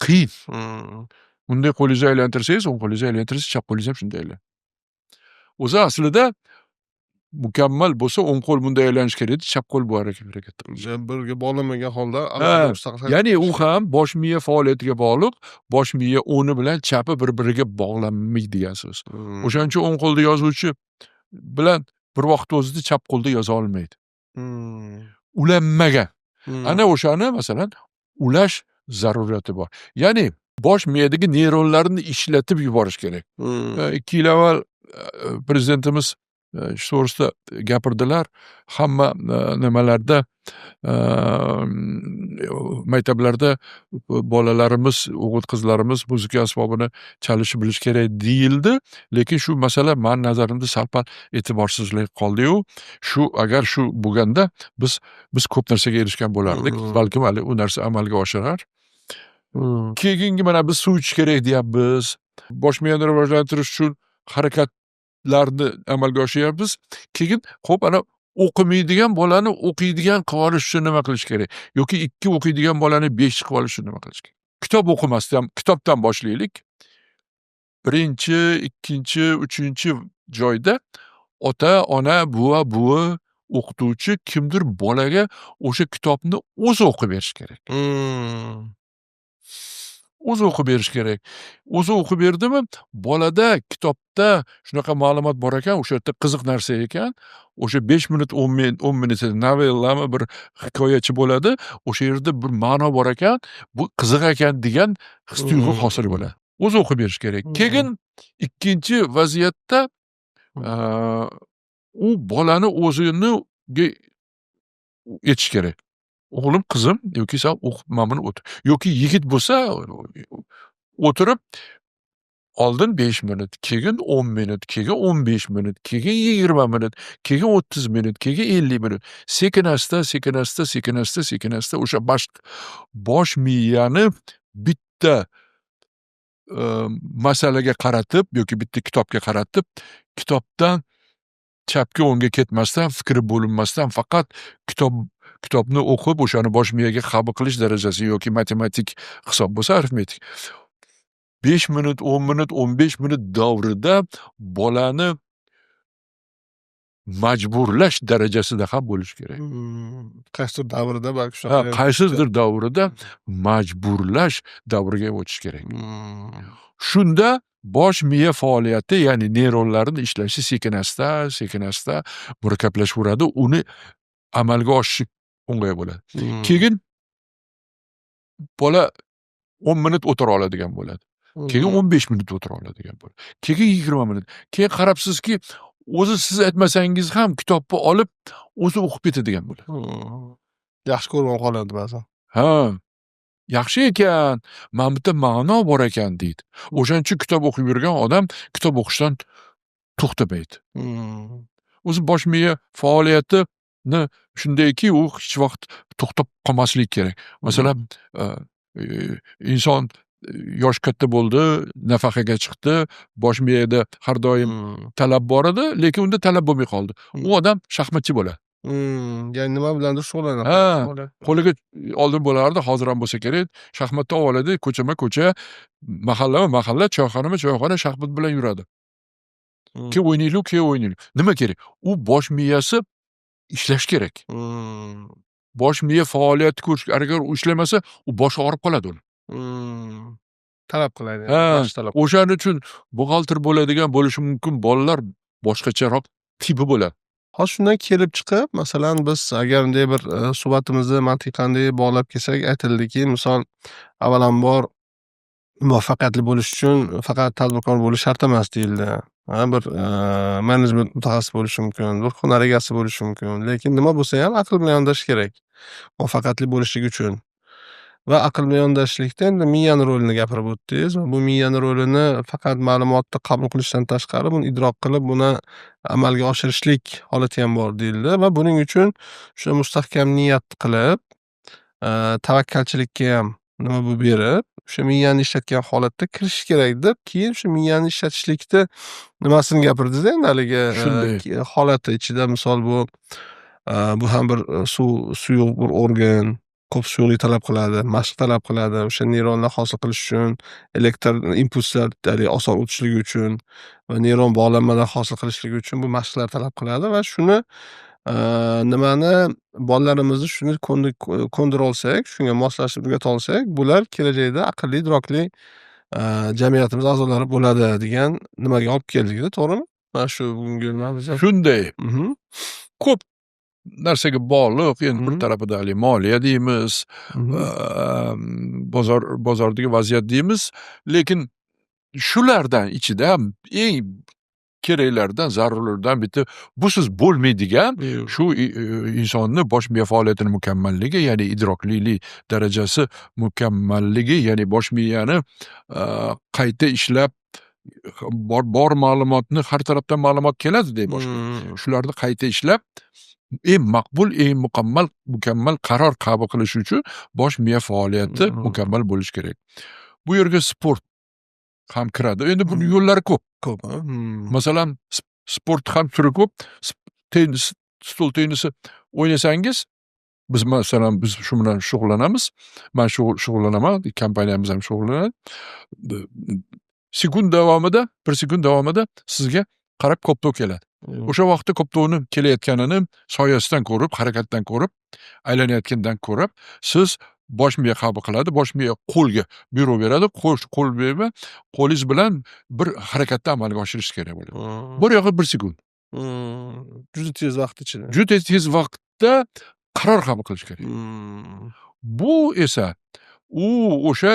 qiyin. Bunday qo'lingizni aylantirsangiz, o'ng qo'lingizni aylantirsangiz, chap qo'lingiz ham shunday aylanadi. O'zi aslida mukammal bo'lsa, o'ng qo'l bunday aylanishi kerak edi, chap qo'l bu harakat qilishi. Birga bog'lanmagan holda Ha, alohida mustaqil. Ya'ni u ham bosh miya faoliyatiga bog'liq, bosh miya o'ni bilan chapi bir-biriga bog'lanmaydi degan so'z. O'shaning uchun o'ng qo'lda yozuvchi bilan bir vaqtda o'zida chap qo'lda yoza olmaydi. Ulanmagan. Ana o'shani, masalan, ulash zaruriyati bor. Ya'ni bosh miyadagi neyronlarni ishlatib yuborish kerak. 2 yil avval prezidentimiz shu to'g'risida gapirdilar. Hamma nimalarda, maktablarda bolalarimiz, o'g'il qizlarimiz muzika asbobini chalishni bilish kerak deyildi. Lekin shu masala mani nazarimda sal pal e'tiborsizlik qoldi-yu, shu agar shu bo'lganda biz ko'p narsaga erishgan bo'lardik. Balkim hali u narsa amalga oshirar. Keyingi, mana biz suv ichish kerak deyapmiz. Bosh miyani rivojlantirish uchun harakatlarni amalga oshiryapmiz. Keyin, xo'p, ana o'qimaydigan bolani o'qiydigan qilib olish uchun nima qilish kerak? Yoki 2 o'qiydigan bolani 5 qilib olish uchun nima qilish kerak? Kitob o'qimasdan, kitobdan boshlaylik. Birinchi, ikkinchi, uchinchi joyda ota, ona, buva, buvi, o'qituvchi, kimdir bolaga o'sha kitobni o'zi o'qib berish kerak. O'zi o'qib berish kerak. O'zi o'qib berdimi, bolada kitobda shunaqa ma'lumot bor ekan, o'sha yerda qiziq narsa ekan. O'sha 5 minut, 10 minut, 10 minut novellami, bir hikoyachi bo'ladi. O'sha yerda bir ma'no bor ekan, bu qiziq ekan degan his tuyg'u hosil bo'ladi. O'zi o'qib berish kerak. Keyin ikkinchi vaziyatda u bolani o'zini aytish kerak. O'g'lim, qizim, yoki san o'qib mana buni o'tir. Yoki yigit bo'lsa, o'tirib oldin 5 minut, keyin 10 minut, keyin 15 minut, keyin 20 minut, keyin 30 minut, keyin 50 minut. Sekin asta, sekin asta, sekin asta, sekin asta o'sha bosh miyani bitta masalaga qaratib yoki bitta kitobga qaratib, kitobdan chapga o'ngga ketmasdan, fikri bo'linmasdan, faqat kitobni o'qib, o'shani bosh miyaga qabul qilish darajasi yoki matematik hisob bo'lsa, arifmetik. 5 minut, 10 minut, 15 minut davrida bolani majburlash darajasida ham bo'lishi kerak. Qaysidir davrida balki Ha, shunaqa. qaysidir davrida majburlash davriga o'tish kerak. Shunda bosh miya faoliyati, ya'ni neyronlarni ishlashi sekin asta, sekin asta murakkablashaveradi. Uni amalga oshishi o'ng'ay bo'ladi. Keyin bola 10 minut o'tira oladigan bo'ladi. Keyin 15 minut o'tira oladigan bo'ladi. Keyin 20 minut. Keyin qarabsizki, o'zi siz aytmasangiz ham kitobni olib, o'zi o'qib ketadigan bo'ladi. Yaxshi ko'rib ham qoladi ba'zan. Ha. Yaxshi ekan, mana bu yerda ma'no bor ekan deydi. O'shaning uchun kitob o'qib yurgan odam kitob o'qishdan to'xtamaydi. O'zi bosh miya faoliyatini shundayki, u hech vaqt to'xtab qolmasligi kerak. Masalan, inson yoshi katta bo'ldi, nafaqaga chiqdi, bosh miyada har doim talab bor edi, lekin unda talab bo'lmay qoldi. U odam shaxmatchi bo'ladi. Ya'ni nima bilandir shug'ullanadi. Ha, qo'liga oldin bo'lardi, hozir ham bo'lsa kerak, shaxmatni olib oladi, ko'chama-ko'cha, mahallama mahalla, choyxonama choyxona shaxmat bilan yuradi. Kel o'ynaylik, kel o'ynaylik. Nima kerak? U bosh miyasi ishlash kerak. Bosh miya faoliyati ko'rish, agar u ishlamasa, u boshi og'rib qoladi uni. Talab qiladi. Ha, Yaxshi talab. o'shaning uchun buxgalter bo'ladigan bo'lishi mumkin bolalar boshqacharoq tipi bo'ladi. Hozir shundan kelib chiqib, masalan, biz agar bunday bir suhbatimizni mantiqanday bog'lab kelsak, aytildiki, misol, avvalambor muvaffaqiyatli bo'lish uchun faqat tadbirkor bo'lish shart emas deyildi. Bir menejment mutaxassisi bo'lishi mumkin, bir hunar egasi bo'lishi mumkin. Lekin nima bo'lsa ham aql bilan yondashish kerak muvaffaqiyatli bo'lishlik uchun. Va aql bilan yondashishlikda endi miyani rolini gapirib o'tdingiz. Bu miyani rolini faqat ma'lumotni qabul qilishdan tashqari, buni idrok qilib, buni amalga oshirishlik holati ham bor deyildi. Va buning uchun o'sha mustahkam niyat qilib, tavakkalchilikka ham nima bo'lib berib, o'sha miyani ishlatgan holatda kirishish kerak deb, keyin shu miyani ishlatishlikni nimasini gapirdingiz endi haligi Shunday. Holati ichida, misol, bu ham bir suv, suyuq bir organ, ko'p suyuqlik talab qiladi, mashq talab qiladi. O'sha neyronlar hosil qilish uchun, elektr impulslar haligi oson o'tishligi uchun va neyron bog'lanmalar hosil qilishligi uchun bu mashqlar talab qiladi va shuni nimani bolalarimizni shuni ko'ndira olsak, shunga moslashib o'rgata olsak, bular kelajakda aqlli, idrokli jamiyatimiz a'zolari bo'ladi degan nimaga olib keldikda, to'g'rimi? Mana shu bugungi nimamiz. Shunday. Ko'p narsaga bog'liq. Endi bir tarafida haligi moliya deymiz, bozordagi vaziyat deymiz, lekin shulardan ichida eng keraklaridan, zarurlaridan bitta, busiz bo'lmaydigan shu insonni bosh miya faoliyatini mukammalligi, ya'ni idroklilik darajasi mukammalligi, ya'ni bosh miyani qayta ishlab, bor ma'lumotni, har tarafdan ma'lumot keladi boshga, shularni qayta ishlab, eng maqbul, eng mukammal qaror qabul qilish uchun bosh miya faoliyati mukammal bo'lishi kerak. Bu yerga sport ham kiradi. Endi buni yo'llari ko'p. Ko'p, a? Masalan, sport ham turi ko'p. Tennis, stol tennisi o'ynasangiz, biz, masalan, biz shu bilan shug'ullanamiz. Man shug'ullanaman, kompaniyamiz ham shug'ullanadi. Sekund davomida, bir sekund davomida sizga qarab koptok keladi. O'sha vaqtda koptokni kelayotganini soyasidan ko'rib, harakatdan ko'rib, aylanayotganidan ko'rib, siz, bosh miya qabul qiladi, bosh miya qo'lga buyruq beradi, qo'l berma, qo'lingiz bilan bir harakatni amalga oshirish kerak bo'ladi. Bor yo'g'i bir sekund. Juda tez vaqt ichida. Juda tez vaqtda qaror qabul qilish kerak. Bu esa u o'sha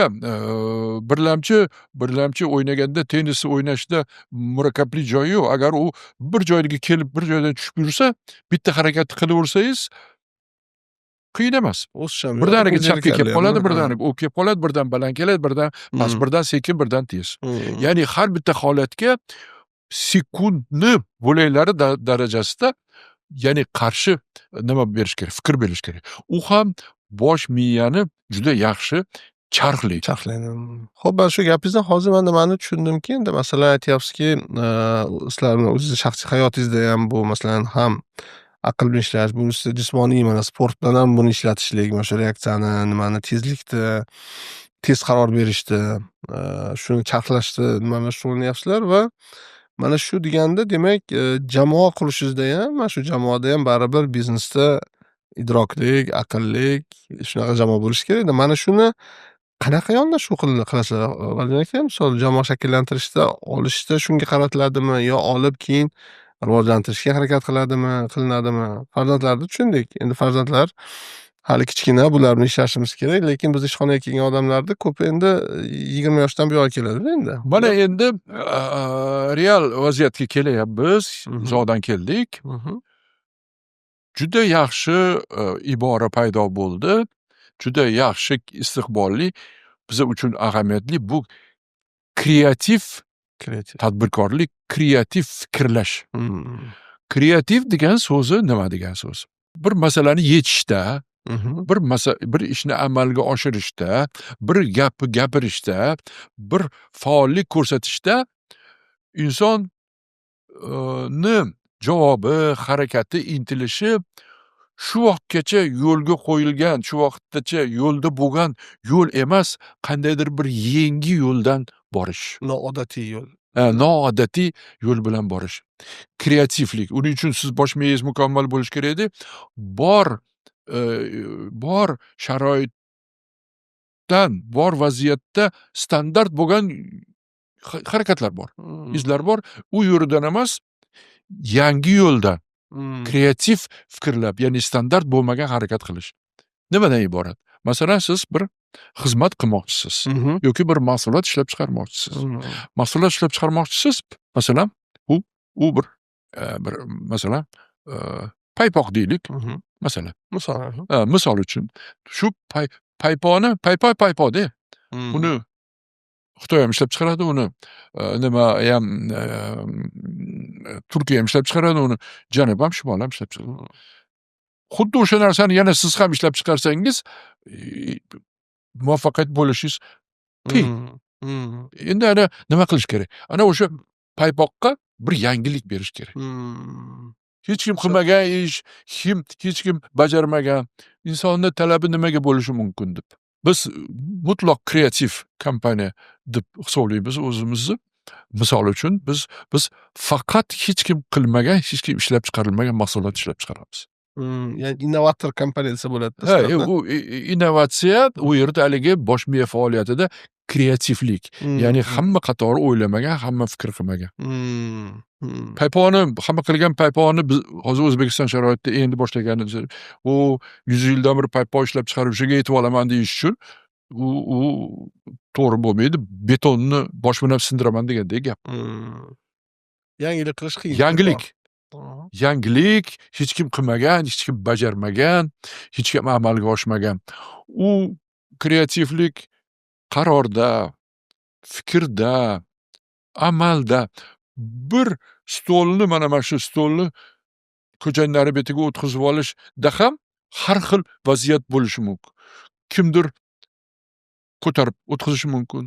birlamchi o'ynaganda, tennis o'ynashda murakkablik joyi yo'q. Agar u bir joyga kelib, bir joydan tushib yursa, bitta harakatni qilaversangiz, qiyin emas. O'sish ham yo'q. Birdaniga chapga kelib qoladi, Zerikarli. Birdaniga o'qqa kelib qoladi, birdan baland keladi, birdan past, birdan sekin, birdan tez. Ya'ni har bitta holatga sekundni bo'laklari darajasida, ya'ni qarshi nima berish kerak, fikr berish kerak. U ham bosh miyani juda yaxshi charxlaydi. Charxlaydi. Xo'p, mana shu gapingizdan hozir man nimani tushundimki, endi masalan aytyapsizki, sizlarni o'zizni shaxsiy hayotingizda ham bu, masalan, ham aql bilan ishlash, bu jismoniy, mana, sport bilan ham buni ishlatishlik, mana shu reaksiyani, nimani, tezlikni, tez qaror berishni, shuni charxlashni nima bilan shug'ullanyapsizlar va mana shu deganda, demak, jamoa qurishingizda ham, mana shu jamoada ham baribir biznesda idroklik, aqllik, shunaqa jamoa bo'lishi kerakda. Mana shuni qanaqa yondashuv qilasizlar, Vladimir aka? Misol, jamoa shakllantirishda, olishda shunga qaratiladimi yo olib keyin rivojlantirishga harakat qiladimi, qilinadimi? Farzandlarni tushundik. Endi farzandlar hali kichkina, bular bilan ishlashimiz kerak, lekin biz ishxonaga kelgan odamlarni ko'pi endi 20 yoshdan buyog'i keladida endi. Mana endi real vaziyatga kelyapmiz. Uzoqdan keldik. Juda yaxshi ibora paydo bo'ldi. Juda yaxshi, istiqbolli, biza uchun ahamiyatli bu kreativ Kreativ. tadbirkorlik, kreativ fikrlash. Kreativ degan so'zi nima degan so'z? Bir masalani yechishda, bir ishni amalga oshirishda, bir gapni gapirishda, bir faollik ko'rsatishda insonni javobi, harakati, intilishi shu vaqtgacha yo'lga qo'yilgan, shu vaqtgacha yo'lda bo'lgan yo'l emas, qandaydir bir yangi yo'ldan borish. Noodatiy yo'l. Ha, noodatiy yo'l bilan borish. Kreativlik. Uning uchun siz bosh miyangiz mukammal bo'lishi kerak edi. Bor sharoitdan, bor vaziyatda standart bo'lgan harakatlar bor. Izlar bor. U yo'ldan emas, yangi yo'ldan kreativ fikrlab, ya'ni standart bo'lmagan harakat qilish. Nimadan iborat? Masalan, siz bir xizmat qilmoqchisiz yoki bir mahsulot ishlab chiqarmoqchisiz. Mahsulot ishlab chiqarmoqchisiz, masalan, U bir masalan, paypoq deylik, masalan. Misol. Misol uchun, shu paypoqni, paypoq paypoqda. Uni Xitoy ham ishlab chiqaradi, uni nima ham, Turkiya ham ishlab chiqaradi, uni janub ham, shimol ham ishlab chiqaradi. Xuddi o'sha narsani yana siz ham ishlab chiqarsangiz, muvaffaqiyat bo'lishingiz qiyin. Endi ana nima qilish kerak? Ana o'sha paypoqqa bir yangilik berish kerak. Hech kim qilmagan ish, hech kim bajarmagan. Insonni talabi nimaga bo'lishi mumkin deb. Biz mutlaq kreativ kompaniya deb hisoblaymiz o'zimizni. Misol uchun, biz faqat hech kim qilmagan, hech kim ishlab chiqarilmagan mahsulot ishlab chiqaramiz. Ya'ni innovator kompaniya desa bo'ladi. Ha, u innovatsiya u yerda haligi bosh miya faoliyatida kreativlik. Ya'ni hamma qatori o'ylamagan, hamma fikr qilmagan. Paypoqni, hamma qilgan paypoqni biz hozir O'zbekiston sharoitida endi boshlaganimiz, u 100 yildan beri paypoq ishlab chiqarib, o'shaga yetib olaman deyish uchun u to'g'ri bo'lmaydi. Betonni bosh bilan sindiraman degandek gap. Yangilik qilish qiyin. Yangilik. Yangilik hech kim qilmagan, hech kim bajarmagan, hech kim amalga oshmagan. U kreativlik qarorda, fikrda, amalda. Bir stolni, mana shu stolni ko'chaning nari betiga o'tkazib olishda ham har xil vaziyat bo'lishi mumkin. Kimdir ko'tarib o'tkazishi mumkin.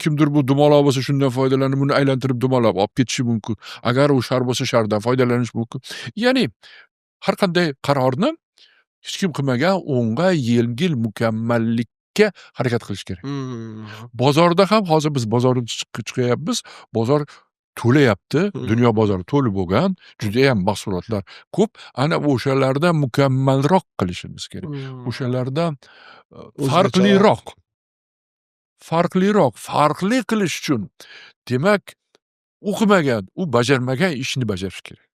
Kimdir bu dumaloq bo'lsa, shundan foydalanib, buni aylantirib dumaloq olib ketishi mumkin. Agar u shar bo'lsa, shardan foydalanish mumkin. Ya'ni har qanday qarorni hech kim qilmagan o'ng'ay, yengil, mukammallikka harakat qilish kerak. Bozorda ham hozir biz bozorga chiqyapmiz. Bozor to'layapti. Dunyo bozori to'lib bo'lgan, judayam mahsulotlar ko'p. Ana o'shalardan mukammalroq qilishimiz kerak. O'shalardan O'zgacha. farqliroq. Farqliroq, farqli qilish uchun, demak, u qilmagan, u bajarmagan ishni bajarish kerak.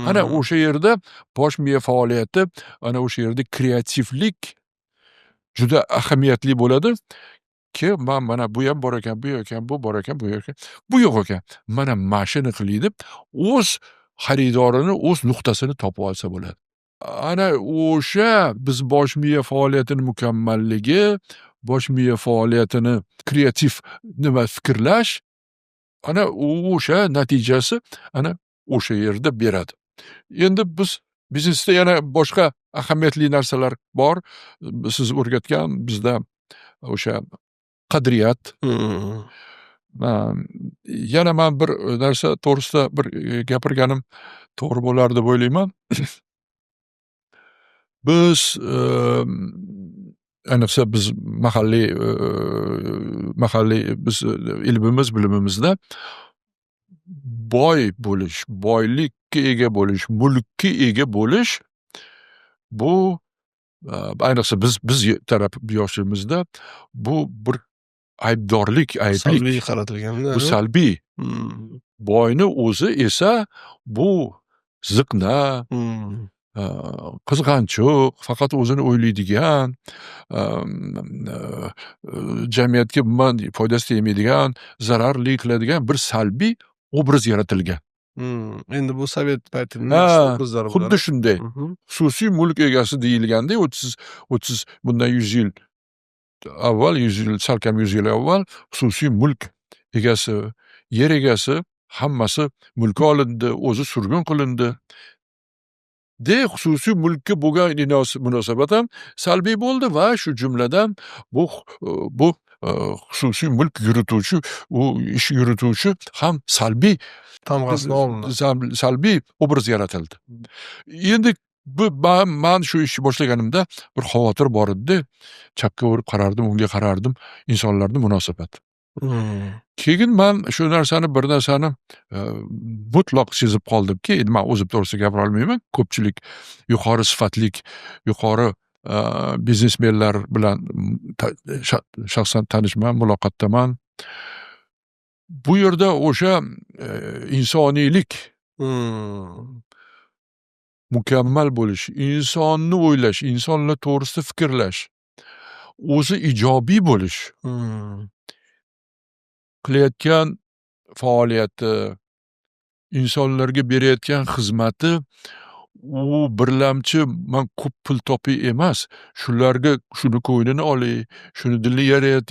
Ana o'sha yerda bosh miya faoliyati, ana o'sha yerda kreativlik juda ahamiyatli bo'ladi. Ki man mana bu ham bor ekan, bu yo'q ekan, bu bor ekan, bu yo'q ekan, bu yo'q ekan. Mana shuni qilay deb o'z xaridorini, o'z nuqtasini topib olsa bo'ladi. Ana o'sha biz bosh miya faoliyatini mukammalligi, bosh miya faoliyatini kreativ nima fikrlash, ana o'sha natijasi ana o'sha yerda beradi. Endi biz biznesda yana boshqa ahamiyatli narsalar bor. Siz o'rgatgan bizda o'sha qadriyat. Yana man bir narsa to'g'risida bir gapirganim to'g'ri bo'lar deb o'ylayman. Biz, ayniqsa biz mahalliy biz ilmimiz, bilimimizda boy bo'lish, boylikka ega bo'lish, mulkka ega bo'lish bu, ayniqsa biz taraf yoshimizda bu bir aybdorlik, ayblik. Salbiy qaratilganda. Bu salbiy. Boyni o'zi esa bu ziqna, qizg'anchoq, faqat o'zini o'ylaydigan, jamiyatga umuman foydasi tegmaydigan, zararli qiladigan bir salbiy obraz yaratilgan. Endi bu sovet paytining Ha, obrazlari xuddi bular. shunday. Xususiy mulk egasi deyilganda 30 bundan 100 yil avval, 100 yil, salkam 100 yil avval xususiy mulk egasi, yer egasi hammasi mulki olindi, o'zi surgun qilindi. De xususiy mulkka bo'lgan munosabat ham salbiy bo'ldi va shu jumladan bu xususiy mulk yurituvchi, u ish yurituvchi ham salbiy tamg'asini olindi. Salbiy obraz yaratildi. Endi bu man shu ishni boshlaganimda bir xavotir bor edi-da. Chapga o'rib qarardim, o'ngga qarardim, insonlarning munosabati. Keyin man shu narsani, bir narsani mutlaq sezib qoldimki, endi man o'zim to'g'risida gapira olmayman. Ko'pchilik yuqori sifatlik, yuqori biznesmenlar bilan shaxsan tanishman, muloqotdaman. Bu yerda o'sha insoniylik mukammal bo'lish, insonni o'ylash, insonlar to'g'risida fikrlash, o'zi ijobiy bo'lish, qilayotgan faoliyati Insonlarga berayotgan xizmati u birlamchi man ko'p pul topay emas, shularga shuni ko'nglini olay, shuni dilini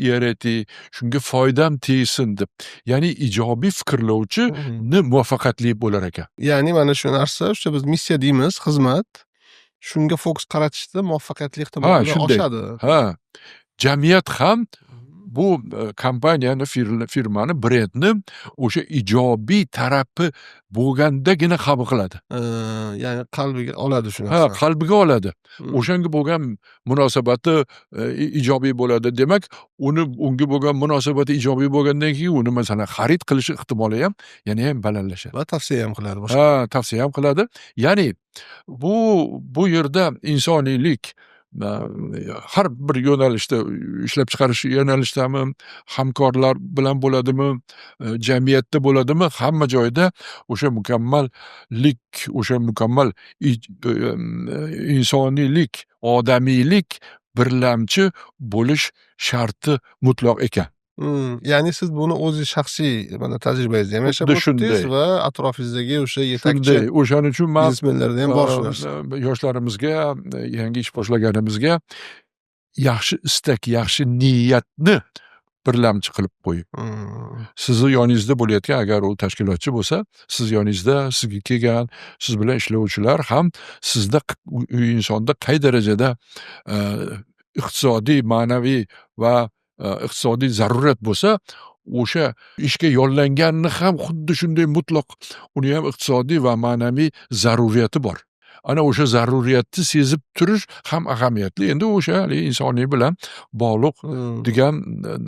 yaratay, shunga foydam tegsin deb. Ya'ni ijobiy fikrlovchini muvaffaqiyatli bo'lar ekan. Ya'ni mana shu narsa, o'sha biz missiya deymiz, xizmat. Shunga fokus qaratishda muvaffaqiyatli ehtimoli oshadi. Ha. Jamiyat ham bu kompaniyani, firmani, brendni o'sha ijobiy tarafi bo'lgandagina qabul qiladi. Ya'ni qalbiga oladi shu narsani. Ha, qalbiga oladi. O'shanga bo'lgan munosabati ijobiy bo'ladi. Demak, uni unga bo'lgan munosabati ijobiy bo'lgandan keyin uni, masalan, xarid qilish ehtimoli ham yana ham balandlashadi. Va tavsiya ham qiladi boshqa. Ha, tavsiya ham qiladi. Ya'ni bu yerda insoniylik har bir yo'nalishda, ishlab chiqarish yo'nalishdami, hamkorlar bilan bo'ladimi, jamiyatda bo'ladimi, hamma joyda o'sha mukammallik, o'sha mukammal insoniylik, odamiylik birlamchi bo'lish sharti mutloq ekan. Ya'ni siz buni o'zingiz shaxsiy mana tajribangizda ham yashab Xuddi o'tdingiz shunday. va atrofingizdagi o'sha yetakchi Shunday. O'shaning uchun man biznesmenlarda ham bor shu narsa. Yoshlarimizga, yangi ish boshlaganimizga yaxshi istak, yaxshi niyatni birlamchi qilib qo'ying. Sizni yoningizda bo'layotgan, agar u tashkilotchi bo'lsa, siz yoningizda, sizga kelgan, siz bilan ishlovchilar ham sizda, u insonda qay darajada iqtisodiy, ma'naviy va iqtisodiy zarurat bo'lsa, o'sha ishga yollanganni ham xuddi shunday mutloq uni ham iqtisodiy va ma'naviy zaruriyati bor. Ana o'sha zaruriyatni sezib turish ham ahamiyatli. Endi o'sha haligi insoniy bilan bog'liq degan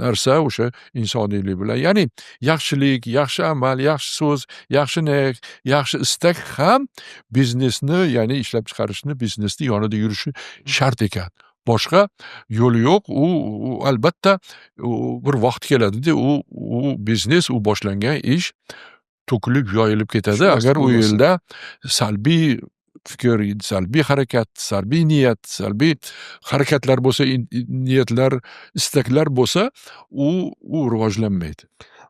narsa, o'sha insoniylik bilan. Ya'ni yaxshilik, yaxshi amal, yaxshi so'z, yaxshi niyat, yaxshi istak ham biznesni, ya'ni ishlab chiqarishni, biznesni yonida yurishi shart ekan. Boshqa yo'li yo'q. U albatta u bir vaqt keladida, u biznes, u boshlangan ish to'kilib, yoyilib ketadi. Shu narsa Agar u bo'lmasa. yerda salbiy fikr, salbiy harakat, salbiy niyat, salbiy harakatlar bo'lsa, niyatlar, istaklar bo'lsa, u rivojlanmaydi.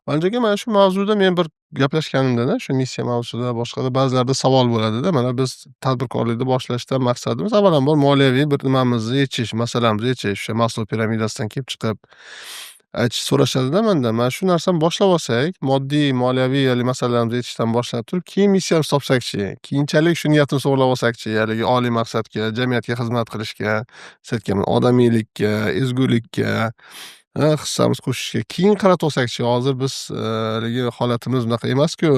Valijon aka, mana shu mavzuda men bir gaplashganimda, shu missiya mavzusida, boshqada ba'zilarda savol bo'ladida. Mana biz tadbirkorlikni boshlashdan maqsadimiz avvalambor moliyaviy bir nimamizni yechish, masalamizni yechish, o'sha Maslow piramidasidan kelib chiqib aytish so'rashadida mandan. Mana shu narsani boshlab olsak, moddiy, moliyaviy haligi masalalarimizni yechishdan boshlab turib, keyin missiyamizni topsakchi, keyinchalik shu niyatimizni to'g'irlab olsakchi, haligi oliy maqsadga, jamiyatga xizmat qilishga, siz aytgan odamiylikka, ezgulikka hissamiz qo'shishga keyin qaratib olsakchi, hozir biz haligi holatimiz bunaqa emasku,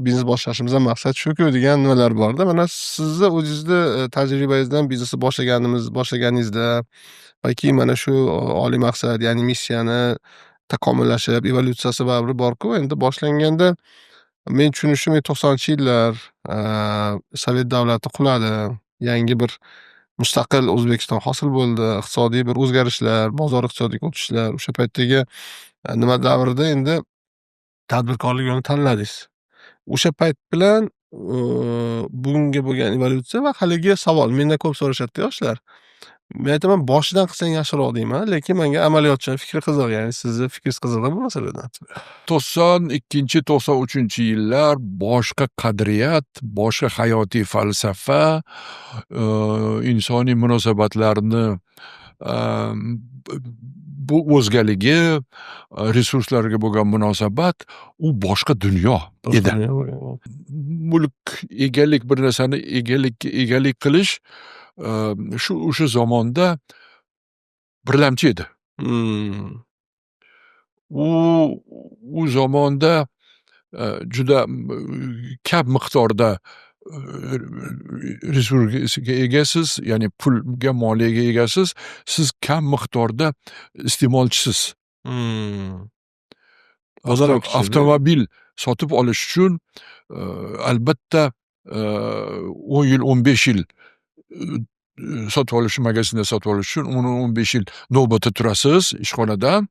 biznes boshlashimizdan maqsad shuku degan nimalar borda. Mana sizni o'zingizni tajribangizdan biznesni boshlaganingizda va keyin mana shu oliy maqsad, ya'ni missiyani takomillashib, evolyutsiyasi baribir borku. Endi boshlanganda, men tushunishim, 90-yillar, sovet davlati quladi, yangi bir mustaqil O'zbekiston hosil bo'ldi, iqtisodiy bir o'zgarishlar, bozor iqtisodiga o'tishlar, o'sha paytdagi nima davrida endi tadbirkorlik yo'lini tanladingiz. O'sha payt bilan bugunga bo'lgan evolyutsiya va haligi savol mendan ko'p so'rashadida yoshlar. Men aytaman, boshidan qilsang yaxshiroq deyman, lekin menga amaliyotchini fikri qiziq, ya'ni sizni fikringiz qiziqda bu masalada. 92, 93-yillar boshqa qadriyat, boshqa hayotiy falsafa, insoniy munosabatlarni bu o'zgaligi, resurslarga bo'lgan munosabat, u boshqa dunyo edi. Mulk, egalik, bir narsani egalik qilish shu o'sha zamonda birlamchi edi. U zamonda juda kam miqdorda resursga egasiz, ya'ni pulga, moliyaga egasiz, siz kam miqdorda iste'molchisiz. Bozor ham kichik. Avtomobil sotib olish uchun albatta 10 yil, 15 yil sotib olish, magazinda sotib olish uchun 10-15 yil navbatda turasiz ishxonadan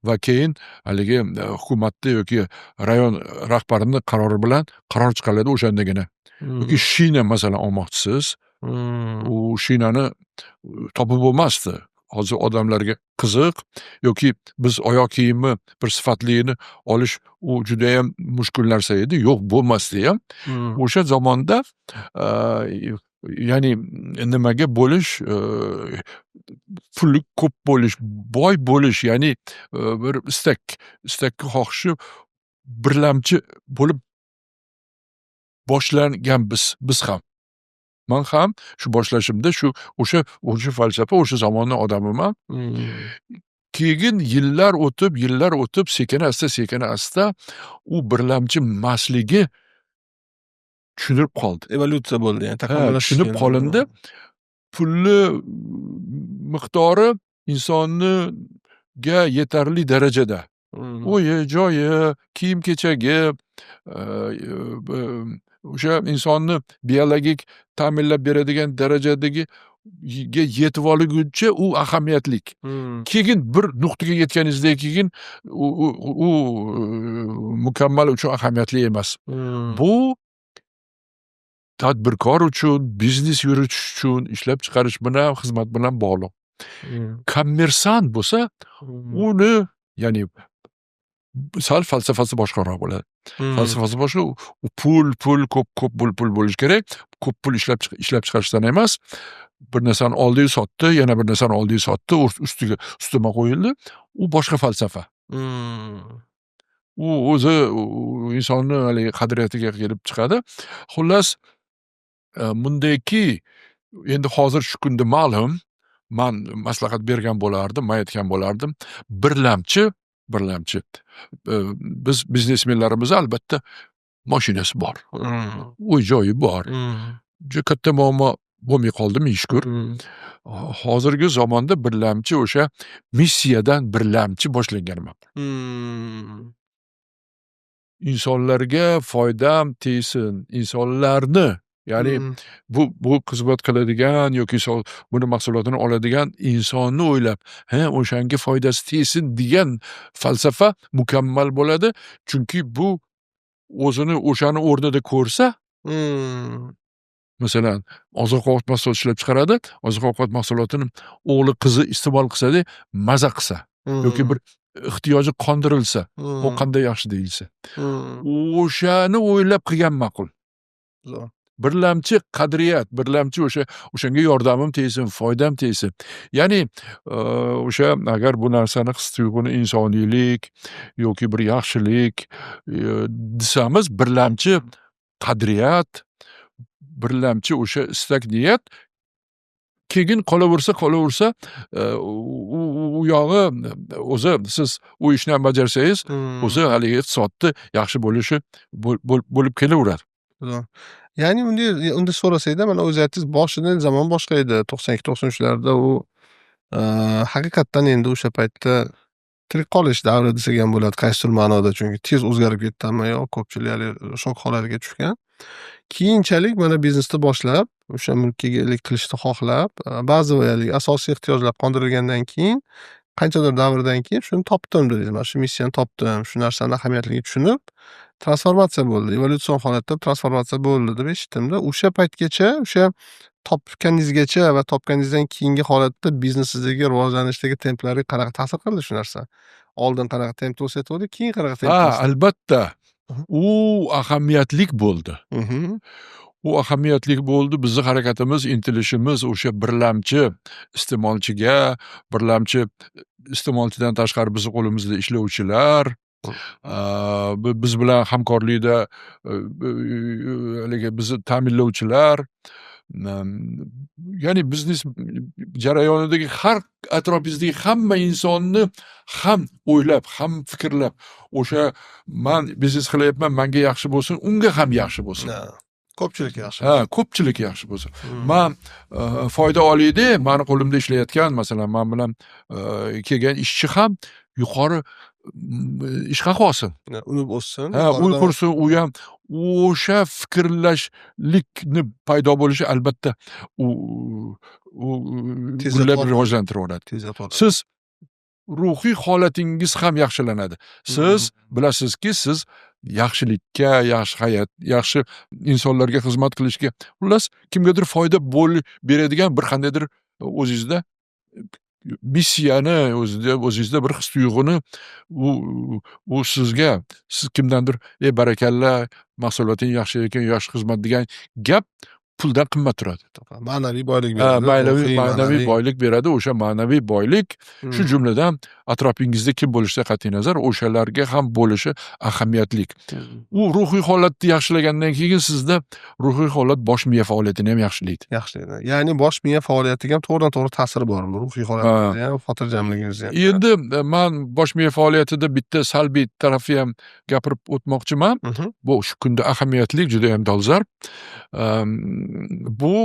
va keyin haligi hukumatni yoki rayon rahbarini qarori bilan qaror chiqariladi o'shandagina. Yoki shina, masalan, olmoqchisiz. U shinani topib bo'lmasdi. Hozir odamlarga qiziq yoki biz oyoq kiyimni bir sifatligini olish, u judayam mushkul narsa edi, yo'q, bo'lmasdi ham. O'sha zamonda, ya'ni nimaga bo'lish, puli ko'p bo'lish, boy bo'lish, ya'ni bir istakka xohishi birlamchi bo'lib boshlangan. Biz ham, man ham shu boshlashimda shu o'sha falsafa, o'sha zamonni odamiman. Keyin yillar o'tib, yillar o'tib, sekin asta, sekin asta u birlamchi emasligi tushunilib qoldi. Evolyutsiya bo'ldi, ya'ni Ha, takomillashish tushunib keldi. qolindi. Pulni miqdori insonniga yetarli darajada. Uyi, joyi, kiyim kechagi, o'sha insonni biologik ta'minlab beradigan darajadagiga yetib olguncha u ahamiyatlik. Keyin bir nuqtaga yetganingizdan keyin u mukammal uchun ahamiyatli emas. Bu tadbirkor uchun, biznes yuritish uchun, ishlab chiqarish bilan, xizmat bilan bog'liq. Kommersant bo'lsa, uni, ya'ni sal falsafasi boshqaroq bo'ladi. Falsafasi boshqa, u pul, ko'p, ko'p pul bo'lishi kerak. Ko'p pul ishlab chiqarishdan emas, bir narsani oldi-yu sotdi, yana bir narsani oldi-yu sotdi, ustiga ustma qo'yildi. U boshqa falsafa. U o'zi insonni haligi qadriyatiga kelib chiqadi. Xullas, bundayki, endi hozir shu kunda ma'lum, man maslahat bergan bo'lardim, man aytgan bo'lardim, birlamchi biz biznesmenlarimiz, albatta, mashinasi bor, uy joyi bor. Juda katta muammo bo'lmay qoldi, ming shukur. Hozirgi zamonda birlamchi o'sha missiyadan birlamchi boshlangan ma'qul. Insonlarga foydam tegsin, insonlarni, ya'ni bu xizmat qiladigan yoki buni mahsulotini oladigan insonni o'ylab, ha, o'shanga foydasi tegsin degan falsafa mukammal bo'ladi. Chunki bu o'zini o'shani o'rnida ko'rsa, masalan, oziq-ovqat mahsuloti ishlab chiqaradi, oziq-ovqat mahsulotini o'g'li, qizi iste'mol qilsa-da, maza qilsa yoki bir ehtiyoji qondirilsa, u qanday yaxshi deyilsa. O'shani o'ylab qilgan ma'qul. Zo'r. Birlamchi qadriyat, birlamchi o'shanga yordamim tegsin, foydam tegsin. Ya'ni o'sha agar bu narsani, his tuyg'uni insoniylik yoki bir yaxshilik desamiz, birlamchi qadriyat, birlamchi o'sha istak, niyat, keyin qolaversa, u yog'i o'zi siz u ishni ham bajarsangiz, o'zi haligi iqtisodni yaxshi bo'lishi bo'lib kelaveradi. Zo'r. Ya'ni unday unda so'rasakda, mana o'zi aytdingiz, boshida zamon boshqa edi. 92, 93 larda u haqiqatdan endi o'sha paytda tirik qolish davri desak ham bo'ladi qaysidir ma'noda, chunki tez o'zgarib ketdi hamma yoq, ko'pchilik haligi shok holatiga tushgan. Keyinchalik mana biznesni boshlab, o'sha mulkka egalik qilishni xohlab, ba'zi haligi asosiy ehtiyojlar qondirilgandan keyin, qanchadir davrdan keyin shuni topdim dedingiz. Mana shu missiyani topdim, shu narsani ahamiyatligini tushunib, transformatsiya bo'ldi, evolyutsion holatda transformatsiya bo'ldi deb eshitdimda. O'sha paytgacha, o'sha topganingizgacha va topganingizdan keyingi holatda biznesingizdagi rivojlanishdagi templarga qanaqa ta'sir qildi shu narsa? Oldin qanaqa tempda o'sayotgandi, keyin qanaqa tempda Ha, o'sdi? albatta. U ahamiyatlik bo'ldi. U ahamiyatli bo'ldi. Bizni harakatimiz, intilishimiz o'sha birlamchi iste'molchiga, birlamchi iste'molchidan tashqari bizni qo'limizda ishlovchilar, biz bilan hamkorlikda haligi bizni ta'minlovchilar, ya'ni biznes jarayonidagi har atrofingizdagi hamma insonni ham o'ylab, ham fikrlab, o'sha man biznes qilyapman, manga yaxshi bo'lsin, unga ham yaxshi bo'lsin. Ha, ko'pchilik yaxshi. Ha, ko'pchilik yaxshi bo'lsin. Man foyda olayda, mani qo'limda ishlayotgan, masalan, man bilan kelgan ishchi ham yuqori ish haqi olsin. Unib o'ssin. Ha, uy qursin, u ham. O'sha fikrlashlikni paydo bo'lishi, albatta, u gullab rivojlantiraveradi. Tezlatib. Siz ruhiy holatingiz ham yaxshilanadi. Siz bilasizki, siz yaxshilikka, yaxshi hayot, yaxshi insonlarga xizmat qilishga, xullas, kimgadir foyda beradigan bir qandaydir o'zingizda Missiyani o'zida, o'zingizda bir his tuyg'uni u sizga, siz kimdandir "Ey, barakalla, mahsuloting yaxshi ekan, yaxshi xizmat" degan gap puldan qimmat turadi. Ma'naviy boylik beradi. Ma'naviy ruhiy, ma'naviy boylik beradi. O'sha ma'naviy boylik, shu jumladan atrofingizda kim bo'lishidan qat'iy nazar, o'shalarga ham bo'lishi ahamiyatli. U ruhiy holatni yaxshilagandan keyin sizda ruhiy holat bosh miya faoliyatini ham yaxshilaydi. Yaxshilaydi. Ya'ni bosh miya faoliyatiga ham to'g'ridan to'g'ri ta'siri bor. Ruhiy holatingizga ham, xotirjamligingizga ham. Endi man bosh miya faoliyatida bitta salbiy tarafi ham gapirib o'tmoqchiman. Bu shu kunda ahamiyatli, judayam dolzarb. Bu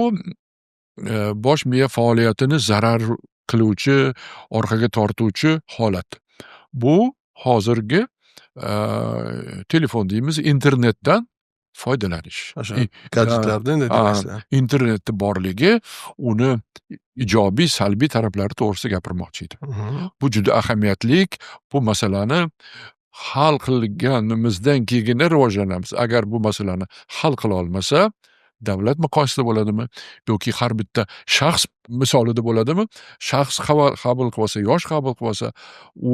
bosh miya faoliyatini zarar qiluvchi, orqaga tortuvchi holat. Bu hozirgi telefon deymiz, internetdan foydalanish. O'sha gadjetlarda endi demakchilar. Internetni borligi, uni ijobiy, salbiy taraflari to'g'risida gapirmoqchi edim. Bu juda ahamiyatli. Bu masalani hal qilganimizdan keyingina rivojlanamiz. Agar bu masalani hal qila olmasa, davlat miqyosida bo'ladimi yoki har bitta shaxs misolida bo'ladimi, shaxs qabul qilib olsa, yosh qabul qilib olsa,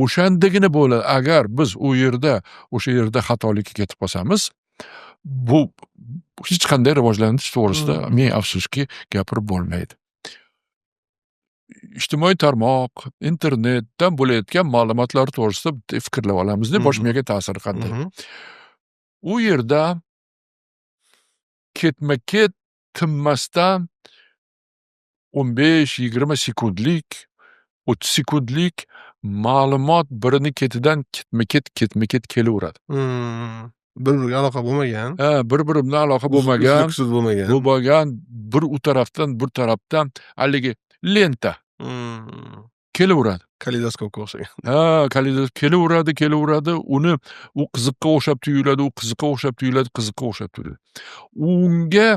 o'shandagina bo'ladi. Agar biz u yerda, o'sha yerda xatolikka ketib qolsamiz, bu hech qanday rivojlanish to'g'risida, ming afsuski, gapirib bo'lmaydi. Ijtimoiy tarmoq, internetdan bo'layotgan ma'lumotlar to'g'risida bitta fikrlab olamizda, bosh miyaga ta'siri qanday. U yerda ketma ket tinmasdan 15-20 sekundlik, 30 sekundlik ma'lumot birini ketidan ketma ket, ketma ket kelaveradi. Bir biriga aloqa bo'lmagan. Ha, bir biri bilan aloqa bo'lmagan. Uzluksiz bo'lmagan. Bo'lmagan, bir u tarafdan, bu tarafdan haligi лента kelaveradi. Kaleydoskopga o'xshagan. Ha, kaleydoskop kelaveradi, kelaveradi. Uni u qiziqqa o'xshab tuyuladi, u qiziqqa o'xshab tuyuladi, qiziqqa o'xshab tuyuladi. Unga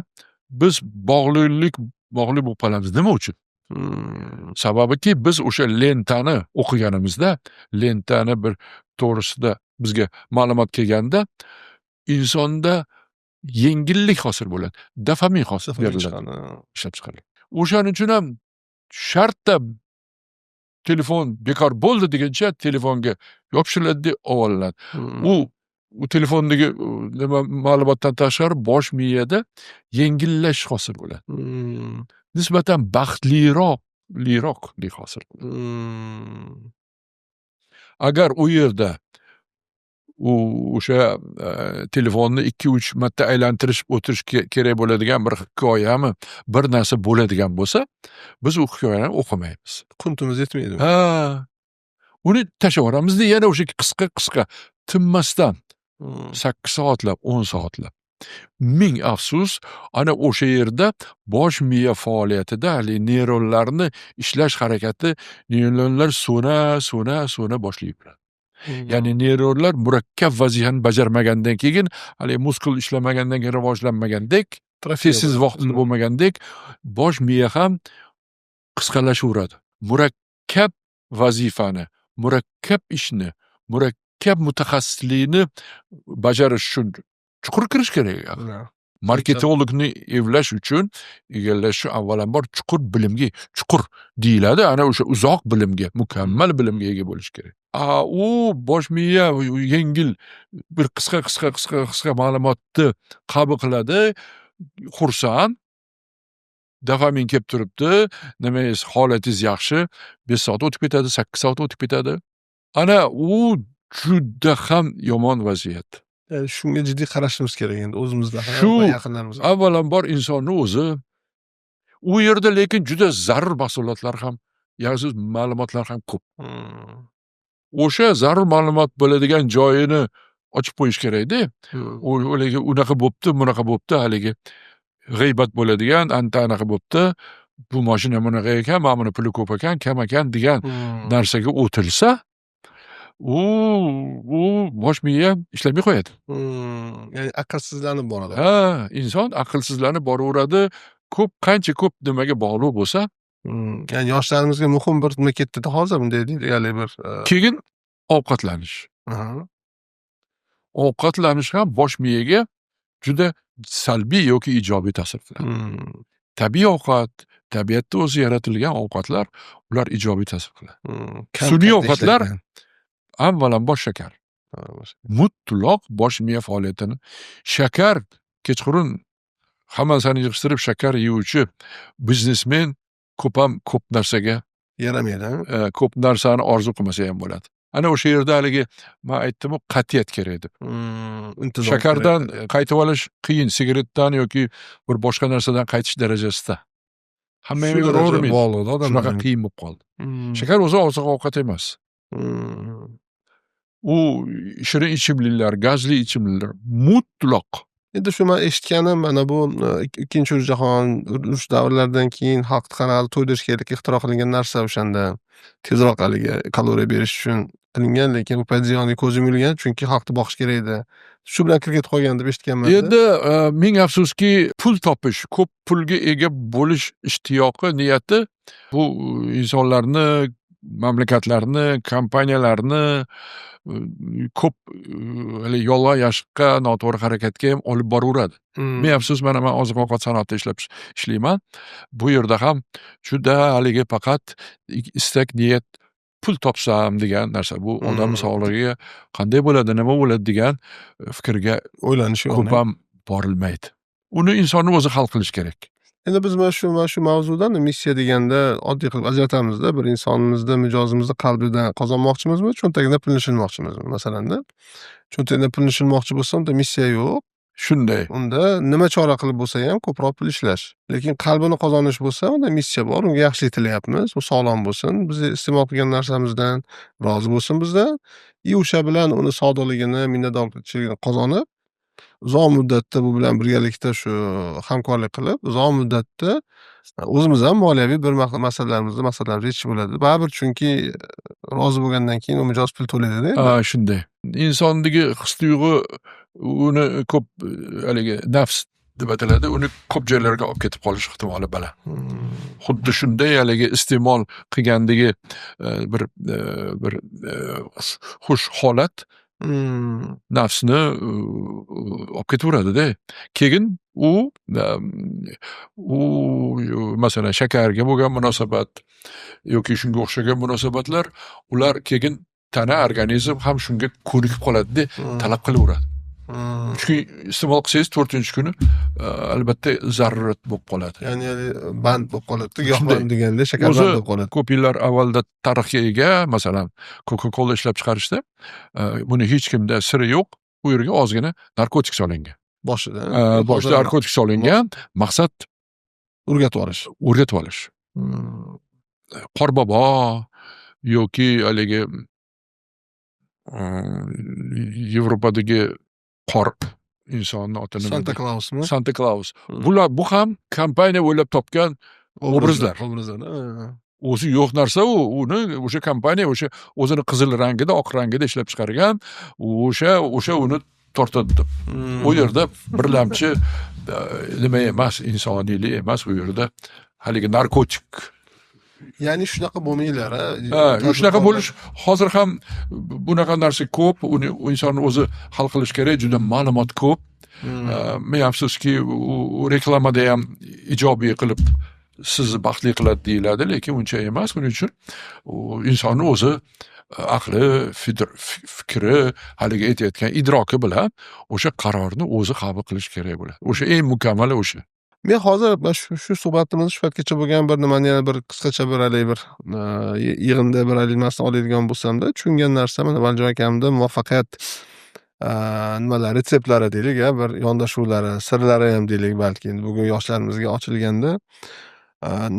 biz bog'liq bo'lib qolamiz. Nima uchun? Sababiki, biz o'sha лента ni o'qiganimizda, лента ni bir to'g'risida bizga ma'lumot kelganda, insonda yengillik hosil bo'ladi. Dopamin hosil Dopamin beriladi. chiqadi. Ishlab chiqariladi. O'shaning uchun ham shartta telefon bekor bo'ldi deguncha telefonga yopishiladi, olinadi. U telefondagi nima ma'lumotdan tashqari bosh miyada yengillash hosil bo'ladi. Nisbatan baxtliroq hosil bo'ladi. Agar u yerda u o'sha telefonni 2-3 marta aylantirishib o'tirish kerak bo'ladigan bir hikoyami, bir narsa bo'ladigan bo'lsa, biz u hikoyani o'qimaymiz. Quntimiz yetmaydi. Ha. Uni tashlab yuboramizda, yana o'sha qisqa-qisqa tinmasdan 8 soatlab, 10 soatlab. Ming afsus, ana o'sha yerda bosh miya faoliyatida haligi neyronlarni ishlash harakati, neyronlar so'na, so'na, so'na boshlayveradi. Ya'ni neyronlar murakkab vazifani bajarmagandan keyin, haligi muskul ishlamagandan keyin rivojlanmagandek, tez vaqtida bo'lmagandek, bosh miya ham qisqalashaveradi. Murakkab vazifani, murakkab ishni, murakkab mutaxassislikni bajarish uchun chuqur kirish kerak. Marketologni evlash uchun, egallash uchun avvalambor chuqur bilimga, chuqur deyiladi, ana o'sha uzoq bilimga, mukammal bilimga ega bo'lish kerak. U bosh miya yengil bir qisqa qisqa qisqa qisqa ma'lumotni qabul qiladi, xursand, dopamin kelib turibdi, nimangiz, holatingiz yaxshi, 5 soat o'tib ketadi, 8 soat o'tib ketadi. Ana u juda ham yomon vaziyat. Ya'ni shunga jiddiy qarashimiz kerak endi o'zimizda ham Shu va yaqinlarimizda. Avvalambor insonni o'zi u yerda, lekin juda zarur mahsulotlar ham, ya'ni ma'lumotlar ham ko'p. O'sha zarur ma'lumot bo'ladigan joyini ochib qo'yish kerakda. U haligi unaqa bo'pti, bunaqa bo'pti, haligi g'iybat bo'ladigan, anta anaqa bo'pti, bu mashina bunaqa ekan, mana buni puli ko'p ekan, kam ekan degan narsaga o'tilsa, u bosh miya ishlamay qo'yadi. Ya'ni aqlsizlanib boradi. Ha, inson aqlsizlanib boraveradi. Ko'p, qancha ko'p nimaga bog'liq bo'lsa, Ya'ni yoshlarimizga muhim bir nima ketdi-da hozir bunday deylik bir Keyin ovqatlanish. Ovqatlanish ham bosh miyaga juda salbiy yoki ijobiy ta'sir qiladi. Tabiiy ovqat, Tabiatda o'zi yaratilgan ovqatlar, ular ijobiy ta'sir qiladi. Kam Sun'iy qayta ovqatlar ishlangan. Avvalambor shakar. Mutlaq bosh miya faoliyatini shakar. Kechqurun hamma narsani yig'ishtirib shakar yeyuvchi biznesmen ko'p ham ko'p narsaga yaramaydi, a? Ko'p narsani orzu qilmasa ham bo'ladi. Ana o'sha yerda haligi man aytdimu, qat'iyat kerak deb. Intizom Shakardan kerak. qaytib olish qiyin, sigaretdan yoki bir boshqa narsadan qaytish darajasida. Hamma ham Shu daraja yuravermaydi. bog'liqda Shunaqa odamlarga. qiyin bo'lib qoldi. Shakar o'zi oziq ovqat emas. U shirin ichimliklar, gazli ichimliklar mutlaq. Endi shu man eshitganim, mana bu ikkinchi jahon urush davrlaridan keyin xalqni qanaqadir to'ydirish kerak, ixtiro qilingan narsa. O'shanda tezroq haligi kaloriya berish uchun qilingan, lekin u payt ziyoniga ko'z yumilgan, chunki xalqni boqish kerak edi. Shu bilan kirib ketib qolgan deb eshitganman. Endi ming afsuski, pul topish, ko'p pulga ega bo'lish ishtiyoqi, niyati bu insonlarni, mamlakatlarni, kompaniyalarni ko'p haligi yolg'on yashiqqa, noto'g'ri harakatga ham olib boraveradi. Ming afsus, mana man oziq ovqat sanoatida ishlab ishlayman. Bu yerda ham juda haligi faqat istak, niyat, pul topsam degan narsa, bu odamni sog'lig'iga qanday bo'ladi, nima bo'ladi degan fikrga o'ylanish yo'q. ko'p ham borilmaydi. Uni insonni o'zi hal qilish kerak. Endi biz mana shu mavzudan missiya deganda oddiy qilib ajratamizda, bir insonimizni, mijozimizni qalbidan qozonmoqchimizmi, cho'ntagidan pulni shilmoqchimizmi, masalanda. Cho'ntagidan pulni shilmoqchi bo'lsa, unda missiya yo'q. Shunday. Unda nima chora qilib bo'lsa ham ko'proq pul ishlash. Lekin qalbini qozonish bo'lsa, unda missiya bor. Unga yaxshilik tilayapmiz. U sog'lom bo'lsin, biz iste'mol qilgan narsamizdan rozi bo'lsin bizdan. И o'sha bilan uni sodiqligini, minnatdorchiligini qozonib, uzoq muddatda bu bilan birgalikda shu hamkorlik qilib, uzoq muddatda o'zimiz ham moliyaviy bir masalalarimizni, maqsadlarimizni yetishib bo'ladi. Baribir, chunki rozi bo'lgandan keyin u mijoz pul to'laydida endi. Ha, shunday. Insondagi his tuyg'u uni ko'p haligi nafs deb ataladi, uni ko'p joylarga olib ketib qolish ehtimoli baland. Xuddi shunday haligi iste'mol qilgandagi bir xush holat nafsni olib ketaveradida. Keyin u masalan, shakarga bo'lgan munosabat yoki shunga o'xshagan munosabatlar, ular keyin tana, organizm ham shunga ko'nikib qoladida, talab qilaveradi. 3 kun iste'mol qilsangiz, to'rtinchi kuni albatta zarurat bo'lib qoladi. Ya'ni band bo'lib qoladida, Shunday. giyohvand deganda shakar O'zi band bo'lib qoladi. ko'p yillar avvalda tarixga ega, masalan, Coca-Cola ishlab chiqarishda, buni hech kimda siri yo'q. U yerga ozgina narkotik solingan. Boshida. Boshida narkotik solingan. Maqsad o'rgatib olish. O'rgatib olish. Qorbobo yoki haligi Yevropadagi qor insonni oti nima? Santa Clausmi? Santa Claus. Bular, bu ham kompaniya o'ylab topgan obrazlar. Obrazlar. Ha. O'zi yo'q narsa u. Uni o'sha kompaniya o'sha o'zini qizil rangida, oq rangida ishlab chiqargan. O'sha uni tortadi deb. U yerda birlamchi nima emas, insoniylik emas, u yerda haligi narkotik. Ya'ni shunaqa bo'lmanglar, a? Ha, shunaqa bo'lish hozir ham bunaqa narsa ko'p. Uni insonni o'zi hal qilish kerak. Juda ma'lumot ko'p. Ming afsuski, u reklamada ham ijobiy qilib sizni baxtli qiladi deyiladi, lekin uncha emas. Buning uchun u insonni o'zi aqli, fikri, haligi aytayotgan idroki bilan o'sha qarorni o'zi qabul qilish kerak bo'ladi. O'sha eng mukammali o'sha. Men hozir mana shu suhbatimiz shu paytgacha bo'lgan bir nimani yana bir qisqacha bir haligi bir yig'inda bir haligi narsani oladigan bo'lsamda, tushungan narsam, mana Valijon akamni muvaffaqiyat nimalar, retseptlari deylik, a, bir yondashuvlari, sirlari ham deylik balki, endi bugun yoshlarimizga ochilganda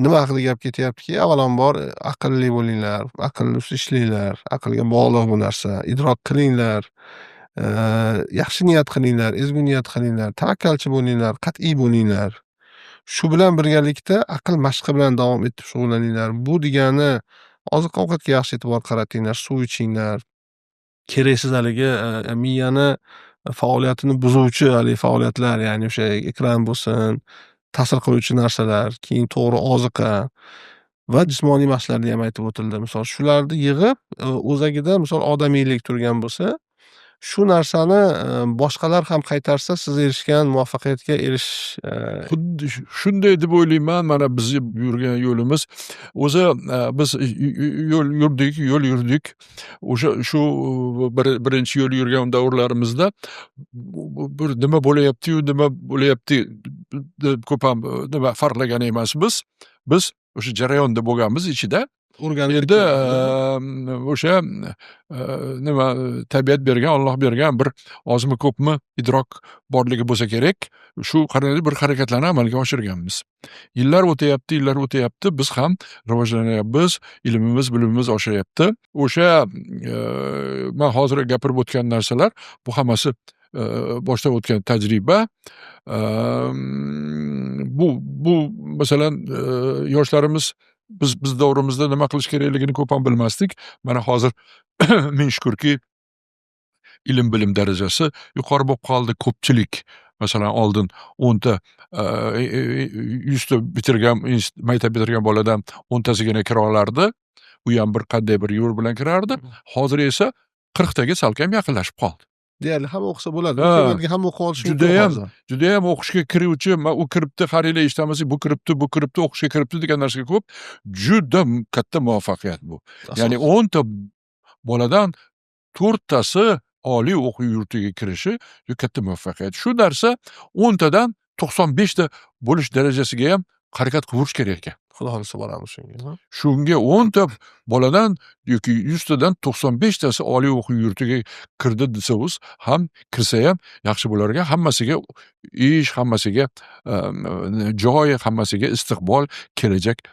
nima haqida gap ketyaptiki, avvalambor aqlli bo'linglar, aqlli ustida ishlanglar, aqlga bog'liq bu narsa, idrok qilinglar, yaxshi niyat qilinglar, ezgu niyat qilinglar, tavakkalchi bo'linglar, qat'iy bo'linglar. Shu bilan birgalikda aql mashqi bilan davom etib shug'ullaninglar. Bu degani oziq ovqatga yaxshi e'tibor qaratinglar, suv ichinglar. Keraksiz haligi miyani faoliyatini buzuvchi haligi faoliyatlar, ya'ni o'sha ekran bo'lsin, ta'sir qiluvchi narsalar, keyin to'g'ri oziqa va jismoniy mashqlarni ham aytib o'tildi. Misol, shularni yig'ib, o'zagida misol odamiylik turgan bo'lsa, Shu narsani boshqalar ham qaytarsa, siz erishgan muvaffaqiyatga erishish Xuddi shunday deb o'ylayman. Mana bizni yurgan yo'limiz o'zi, biz yo'l yurdik, yo'l yurdik. O'sha shu birinchi yo'l yurgan davrlarimizda bir nima bo'layapti-yu, nima bo'layapti deb ko'p ham nima farqlagan emasmiz. Biz o'sha jarayonda bo'lganmiz ichida. O'rganib Endi o'sha nima, tabiat bergan, Olloh bergan bir ozmi ko'pmi idrok borligi bo'lsa kerak, shu qandaydir bir harakatlarni amalga oshirganmiz. Yillar o'tyapti, yillar o'tyapti, biz ham rivojlanyapmiz, ilmimiz, bilimimiz oshyapti. O'sha man hozir gapirib o'tgan narsalar, bu hammasi boshdan o'tgan tajriba. Bu masalan, yoshlarimiz, biz davrimizda nima qilish kerakligini ko'p ham bilmasdik. Mana hozir ming shukurki, ilm bilim darajasi yuqori bo'lib qoldi. Ko'pchilik, masalan, oldin 10 ta, 100 ta bitirgan, maktab bitirgan boladan 10tasigina kira olardi. U ham bir qanday bir yo'l bilan kirardi. Hozir esa 40 taga salkam yaqinlashib qoldi. Deyarli hamma o'qisa bo'ladi. Hamma o'qib olishi mumkin Judayam hozir. judayam o'qishga kiruvchi, u kiribdi, har yili eshitamiz, bu kiribdi, bu kiribdi, o'qishga kiribdi degan narsaga ko'p. Juda katta muvaffaqiyat bu. Ya'ni 10 ta boladan to'rttasi oliy o'quv yurtiga kirishi juda katta muvaffaqiyat. Shu narsa 10 tadan 95 ta bo'lish darajasiga ham harakat qilaverish kerak ekan. Xudo xohlasa, boramiz shunga. Shunga 10 ta boladan yoki 100 tadan 95 tasi oliy o'quv yurtiga kirdi desangiz ham, kirsa ham yaxshi bo'lar ekan. Hammasiga ish, hammasiga joy, hammasiga istiqbol, kelajak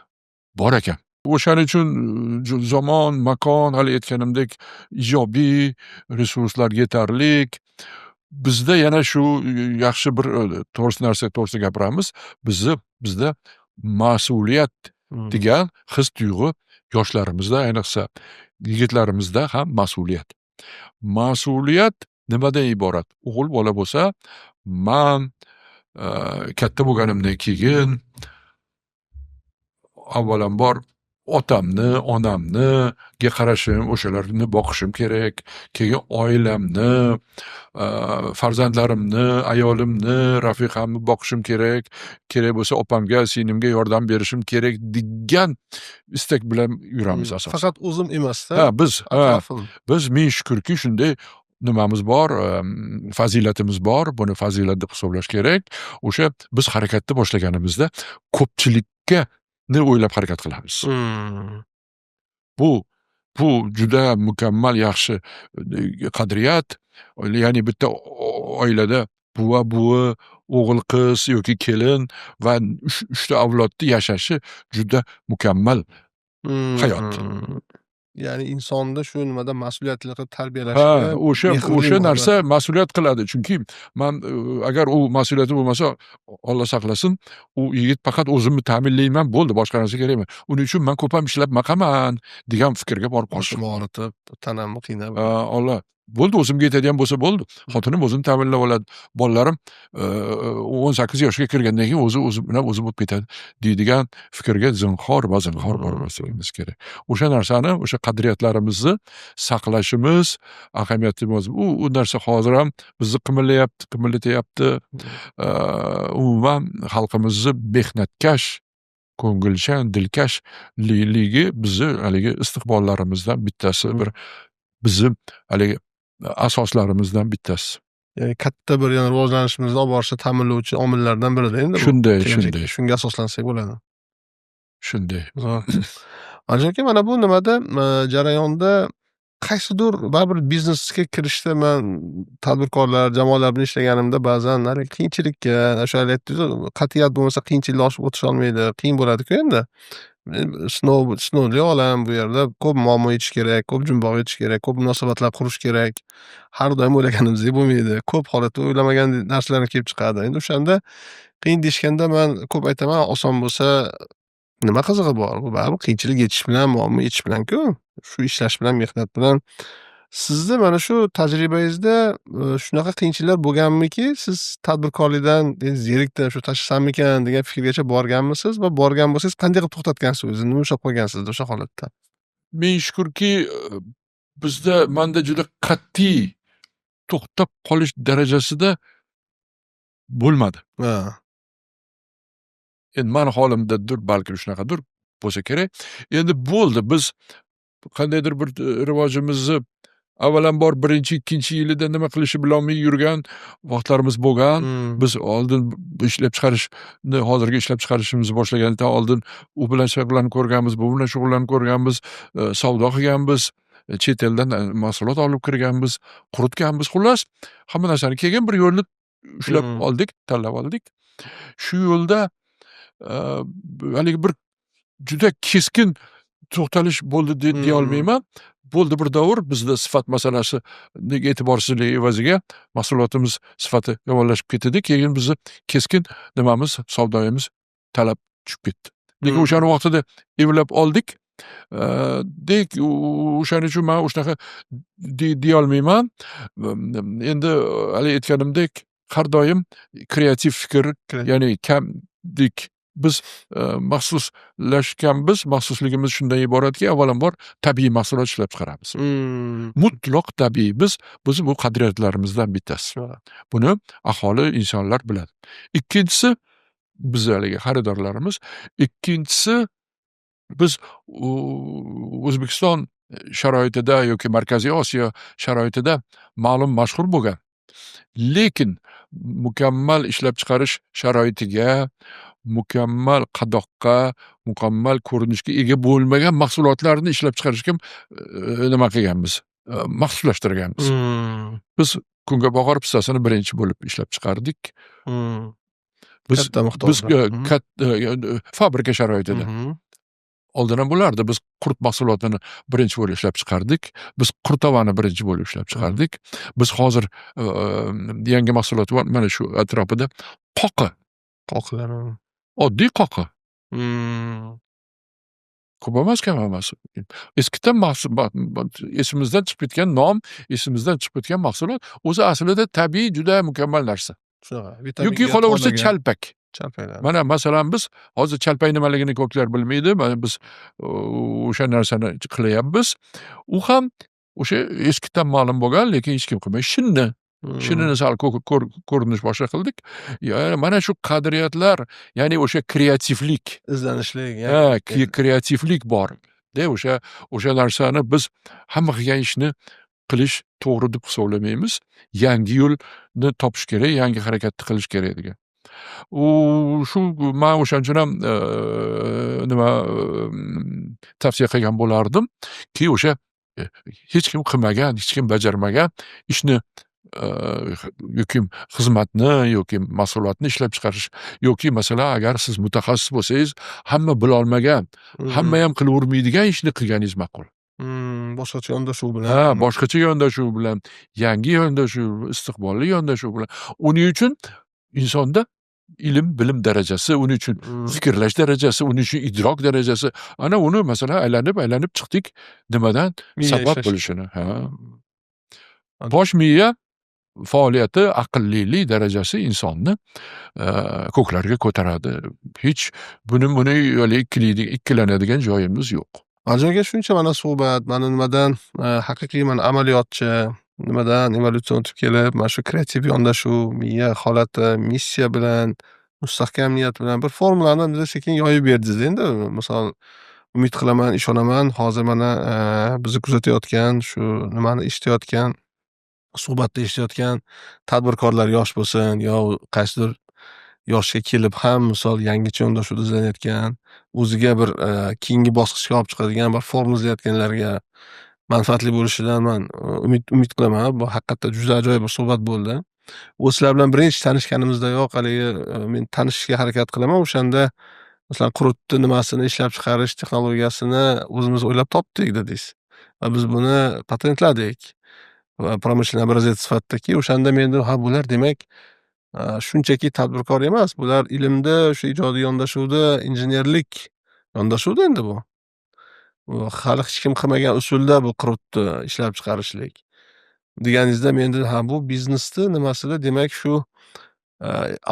bor ekan. O'shaning uchun zamon, makon, hali aytganimdek, ijobiy resurslar yetarlik. Bizda yana shu yaxshi bir, to'g'risi narsa to'g'risida gapiramiz. Bizda mas'uliyat degan his tuyg'u yoshlarimizda, ayniqsa yigitlarimizda ham mas'uliyat. Mas'uliyat nimadan iborat? O'g'il bola bo'lsa, man katta bo'lganimdan keyin avvalambor otamni, onamniga qarashim, o'shalarni boqishim kerak. Keyin oilamni, farzandlarimni, ayolimni, rafiqamni boqishim kerak. Kerak bo'lsa, opamga, singlimga yordam berishim kerak degan istak bilan yuramiz asosan. Faqat o'zim emasda. Ha, biz, ha, Atrofim. biz ming shukurki, shunday nimamiz bor, fazilatimiz bor. Buni fazilat deb hisoblash kerak. O'sha biz harakatni boshlaganimizda ko'pchilikka ni o'ylab harakat qilamiz. Bu juda mukammal, yaxshi qadriyat. Ya'ni bitta oilada buva, buvi, o'g'il, qiz yoki kelin va uchta avlodni yashashi juda mukammal hayot. Ya'ni insonni shu nimada mas'uliyatli qilib Ha, tarbiyalashga o'sha mehrli o'sha narsa munosabat. Mas'uliyat qiladi. Chunki man, agar u mas'uliyati bo'lmasa, Alloh saqlasin, u yigit faqat o'zimni ta'minlayman, bo'ldi, boshqa narsa kerak emas. Uning uchun man ko'p ham ishlab baqaman degan fikrga borib qolishi. Boshimni og'ritib, tanamni qiynab. Ha, Alloh, bo'ldi, o'zimga yetadigan bo'lsa bo'ldi. Xotinim o'zini ta'minlab oladi. Bolalarim 18 yoshga kirgandan keyin o'zi o'zi bilan o'zi bo'lib ketadi deydigan fikrga zinhor va zinhor bormasligimiz kerak. O'sha narsani, o'sha qadriyatlarimizni saqlashimiz ahamiyatli. U narsa hozir ham bizni qimirlayapti, qimillatyapti. Umuman xalqimizni mehnatkash, ko'ngilchan, dilkashligi bizni haligi istiqbollarimizdan bittasi, bir bizni haligi asoslarimizdan bittasi. Ya'ni katta bir yana rivojlanishimizni olib borishda ta'minlovchi omillardan birida endi bu. Shunday, Kelajak shunday. shunga asoslansak bo'ladi. Shunday. Zo'r. Alijon aka, mana bu nimada, jarayonda qaysidir baribir biznesga kirishda man tadbirkorlar, jamoalar bilan ishlaganimda ba'zan haligi qiyinchilikka, o'sha haligi aytdingizu, qat'iyat bo'lmasa, qiyinchilikni oshib o'tisholmaydi, qiyin bo'ladiku endi. Sinov, sinovli olam bu yerda ko'p muammo yechish kerak, ko'p jumboq yechish kerak, ko'p munosabatlar qurish kerak. Har doim o'ylaganimizdek bo'lmaydi. Ko'p holatda o'ylamagan narsalar kelib chiqadi. Endi o'shanda qiyin deyishganda man ko'p aytaman, oson bo'lsa, nima qizig'i bor? Bu baribir qiyinchilik yechish bilan, muammo yechish bilan-ku. Shu ishlash bilan, mehnat bilan. Sizni mana shu tajribangizda shunaqa qiyinchiliklar bo'lganmiki, siz tadbirkorlikdan zerikdim, shu tashlasammikan degan fikrgacha borganmisiz va borgan bo'lsangiz, qanday qilib to'xtatgansiz o'zingizni? Nima ushlab qolgan sizni o'sha holatda? Ming shukurki, bizda, manda juda qat'iy To'xtab qolish darajasida bo'lmadi. Endi mani holimdadir, balkim shunaqadir bo'lsa kerak. Endi bo'ldi, biz qandaydir bir rivojimizni avvalambor birinchi, ikkinchi yilida nima qilishni bilolmay yurgan vaqtlarimiz bo'lgan. Biz oldin ishlab chiqarishni, hozirgi ishlab chiqarishimizni boshlagandan oldin u bilan shug'ullanib ko'rganmiz, bu bilan shug'ullanib ko'rganmiz, savdo qilganmiz, chet eldan mahsulot olib kirganmiz, quritganmiz. Xullas, hamma narsani keyin bir yo'lni ushlab oldik, tanlab oldik. Shu yo'lda haligi bir juda keskin to'xtalish bo'ldi deyolmayman. Bo'ldi bir davr, bizda sifat masalasi e'tiborsizlik evaziga mahsulotimiz sifati yomonlashib ketdi. Keyin bizni keskin nimamiz, savdoyimiz talab tushib ketdi. Lekin o'shani vaqtida evlab oldik. Dek o'shaning uchun man shunaqa deyolmayman. Endi haligi aytganimdek, har doim kreativ fikr, ya'ni kamdik, biz maxsuslashganmiz. Maxsusligimiz shundan iboratki, avvalambor tabiiy mahsulot ishlab chiqaramiz. Mutlaq tabiiy. Biz bu qadriyatlarimizdan bittasi. Buni aholi, insonlar biladi. Ikkinchisi, biz haligi xaridorlarimiz. Ikkinchisi, biz O'zbekiston sharoitida yoki Markaziy Osiyo sharoitida ma'lum, mashhur bo'lgan, lekin mukammal ishlab chiqarish sharoitiga, mukammal qadoqqa, mukammal ko'rinishga ega bo'lmagan mahsulotlarni ishlab chiqarishga nima qilganmiz, maxsuslashtirganmiz. Biz kungaboqar pistasini birinchi bo'lib ishlab chiqardik. Biz Katta miqdorda. Biz katta fabrika sharoitida. Oldin ham bo'lardi. Biz qurt mahsulotini birinchi bo'lib ishlab chiqardik. Biz qurtavani birinchi bo'lib ishlab chiqardik. Biz hozir yangi mahsulot bor mana shu atrofida, qoqi. Qoqilar. Oddiy qoqi. Ko'p emas, kam emas. Eskidan esimizdan chiqib ketgan nom, esimizdan chiqib ketgan mahsulot o'zi aslida tabiiy, juda mukammal narsa. Shunaqa. Yoki Vitaminga qolaversa to'lagan. Chalpak. Chalpaklar. Mana, masalan, biz hozir chalpak nimaligini ko'plar bilmaydi. Mana biz o'sha narsani qilyapmiz. U ham o'sha eskidan ma'lum bo'lgan, lekin hech kim qilmaydi. Shinni. Shinnini sal ko'rinish boshqa qildik. Mana shu qadriyatlar, ya'ni o'sha kreativlik. Izlanishlik. Ha, kreativlik bor. De o'sha narsani biz hamma qilgan ishni qilish to'g'ri deb hisoblamaymiz. Yangi yo'lni topish kerak, yangi harakatni qilish kerak degan. U shu man o'shaning uchun ham nima tavsiya qilgan bo'lardim ki, o'sha hech kim qilmagan, hech kim bajarmagan ishni yoki xizmatni yoki mahsulotni ishlab chiqarish yoki, masalan, agar siz mutaxassis bo'lsangiz, hamma bilolmagan, hamma ham qilavermaydigan ishni qilganingiz ma'qul. Boshqacha yondashuv bilan. Ha, boshqacha yondashuv bilan, yangi yondashuv, istiqbolli yondashuv bilan. Uning uchun insonda ilm, bilim darajasi, uning uchun fikrlash darajasi, uning uchun idrok darajasi. Ana uni, masalan, aylanib, aylanib chiqdik, nimadan Miya sabab ishlashi. bo'lishini. Ha. Bosh miya faoliyati, aqllilik darajasi insonni ko'klarga ko'taradi. Hech buni haligi ikkilanadigan joyimiz yo'q. Alijon aka, shuncha mana suhbat, mana nimadan haqiqiy mana amaliyotchi, nimadan evolyutsion o'tib kelib, mana shu kreativ yondashuv, miya holati, missiya bilan, mustahkam niyat bilan bir formulani bizga sekin yoyib berdingiz endi. Misol, umid qilaman, ishonaman, hozir mana bizni kuzatayotgan, shu nimani eshitayotgan, suhbatni eshitayotgan tadbirkorlar yosh bo'lsin yo qaysidir yoshga kelib ham, misol, yangicha yondashuvda izlanayotgan, o'ziga bir keyingi bosqichga olib chiqadigan bir formula izlayotganlarga manfaatli bo'lishidan man umid qilaman. Bu haqiqatda juda ajoyib bir suhbat bo'ldi. U sizlar bilan birinchi tanishganimizdayoq haligi men tanishishga harakat qilaman. O'shanda, masalan, qurutni nimasini ishlab chiqarish texnologiyasini o'zimiz o'ylab topdik dedingiz va biz buni patentladik va промышленный образец sifatidaki. O'shanda men dedim: "Ha, bular demak shunchaki tadbirkor emas, bular ilmda, o'sha ijodiy yondashuvda, injenerlik yondashuvda endi bu. Hali hech kim qilmagan usulda bu qurutni ishlab chiqarishlik", deganingizda men dedim: "Ha, bu biznesni nimasida, demak, shu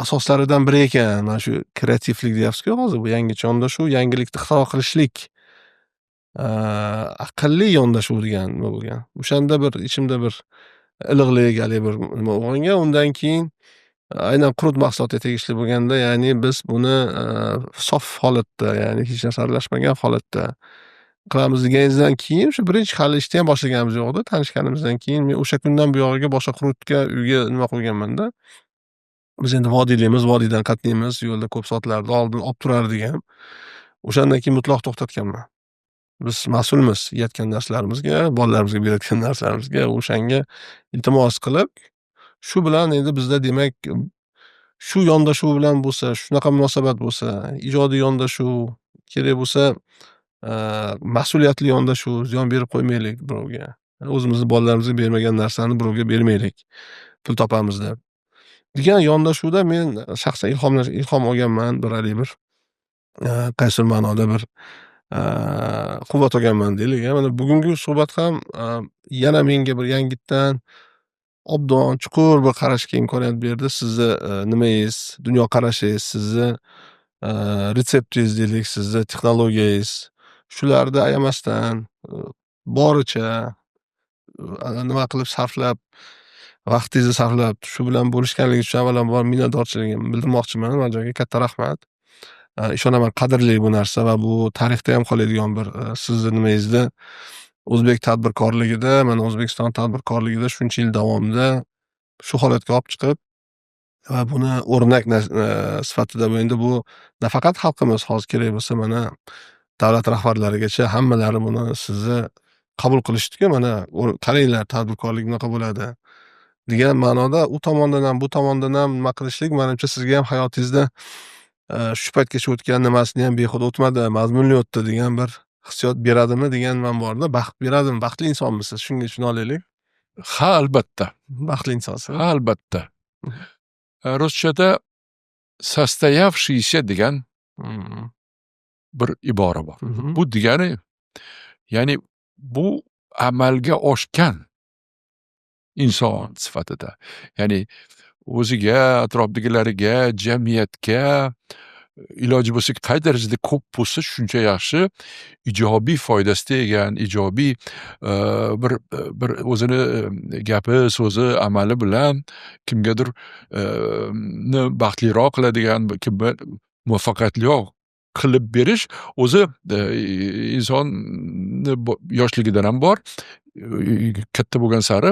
asoslaridan biri ekan." Mana shu kreativlik deyapsizku hozir, bu yangicha yondashuv, yangilikni ixtiro qilishlik, aqlli yondashuv degan nima bo'lgan. O'shanda bir ichimda bir Iliqlik, haligi bir nima uyg'ongan. Undan keyin aynan qurut mahsulotiga tegishli bo'lganda, ya'ni biz buni sof holatda, ya'ni hech narsa aralashmagan holatda qilamiz deganingizdan keyin, o'sha birinchi, hali ishni ham boshlaganimiz yo'q edi, tanishganimizdan keyin men o'sha kundan buyog'iga boshqa qurutga uyga nima qo'yganmanda. Biz endi vodiylikmiz, vodiydan qatnaymiz, yo'lda ko'p soatlarda oldin olib turardik ham. O'shandan keyin mutlaq to'xtatganman. Biz mas'ulmiz yeyotgan narsalarimizga, bolalarimizga berayotgan narsalarimizga. O'shanga iltimos qilib, shu bilan endi bizda, demak, shu yondashuv bilan bo'lsa, shunaqa munosabat bo'lsa, ijodiy yondashuv kerak bo'lsa, mas'uliyatli yondashuv, ziyon berib qo'ymaylik birovga, o'zimizni bolalarimizga bermagan narsani birovga bermaylik pul topamiz deb, degan yondashuvda men shaxsan ilhom olganman, bir haligi bir qaysidir ma'noda bir quvvat olganman deylik. Mana bugungi suhbat ham yana menga bir yangitdan obdon, chuqur bir qarashga imkoniyat berdi. Sizni nimangiz, dunyoqarashingiz, sizni retseptingiz deylik, sizni texnologiyangiz, shularni ayamasdan, boricha nima qilib, sarflab, vaqtingizni sarflab, shu bilan bo'lishganligingiz uchun avvalambor minnatdorchiligimni bildirmoqchiman. Valijon aka, katta rahmat. Ishonaman, qadrli bu narsa va bu tarixda ham qoladigan bir sizni nimangizda, o'zbek tadbirkorligida, mana O'zbekiston tadbirkorligida shuncha yil davomida shu holatga olib chiqib va buni o'rnak sifatida, bu endi bu nafaqat xalqimiz, hozir kerak bo'lsa, mana davlat rahbarlarigacha hammalari buni, sizni qabul qilishdiki, mana qaranglar, tadbirkorlik bunaqa bo'ladi degan ma'noda. U tomondan ham, bu tomondan ham nima qilishlik, manimcha, sizga ham hayotingizda shu paytgacha o'tgan nimasini ham behuda o'tmadi, mazmunli o'tdi degan bir hissiyot beradimi degan nimam borda. Baxt beradimi, baxtli insonmisiz, shunga tushuna olaylik. Ha, albatta. Baxtli insonsiz. Ha, albatta. Ruschada "состоявшийся" degan bir ibora bor. Bu degani, ya'ni bu amalga oshgan inson sifatida, ya'ni o'ziga, atrofdagilariga, jamiyatga iloji bo'lsa, qay darajada ko'p bo'lsa shuncha yaxshi, ijobiy foydasi tegan, ijobiy bir o'zini gapi, so'zi, amali bilan kimgadir ni baxtliroq qiladigan, kimni muvaffaqiyatliroq qilib berish o'zi insonni yoshligidan ham bor, katta bo'lgan sari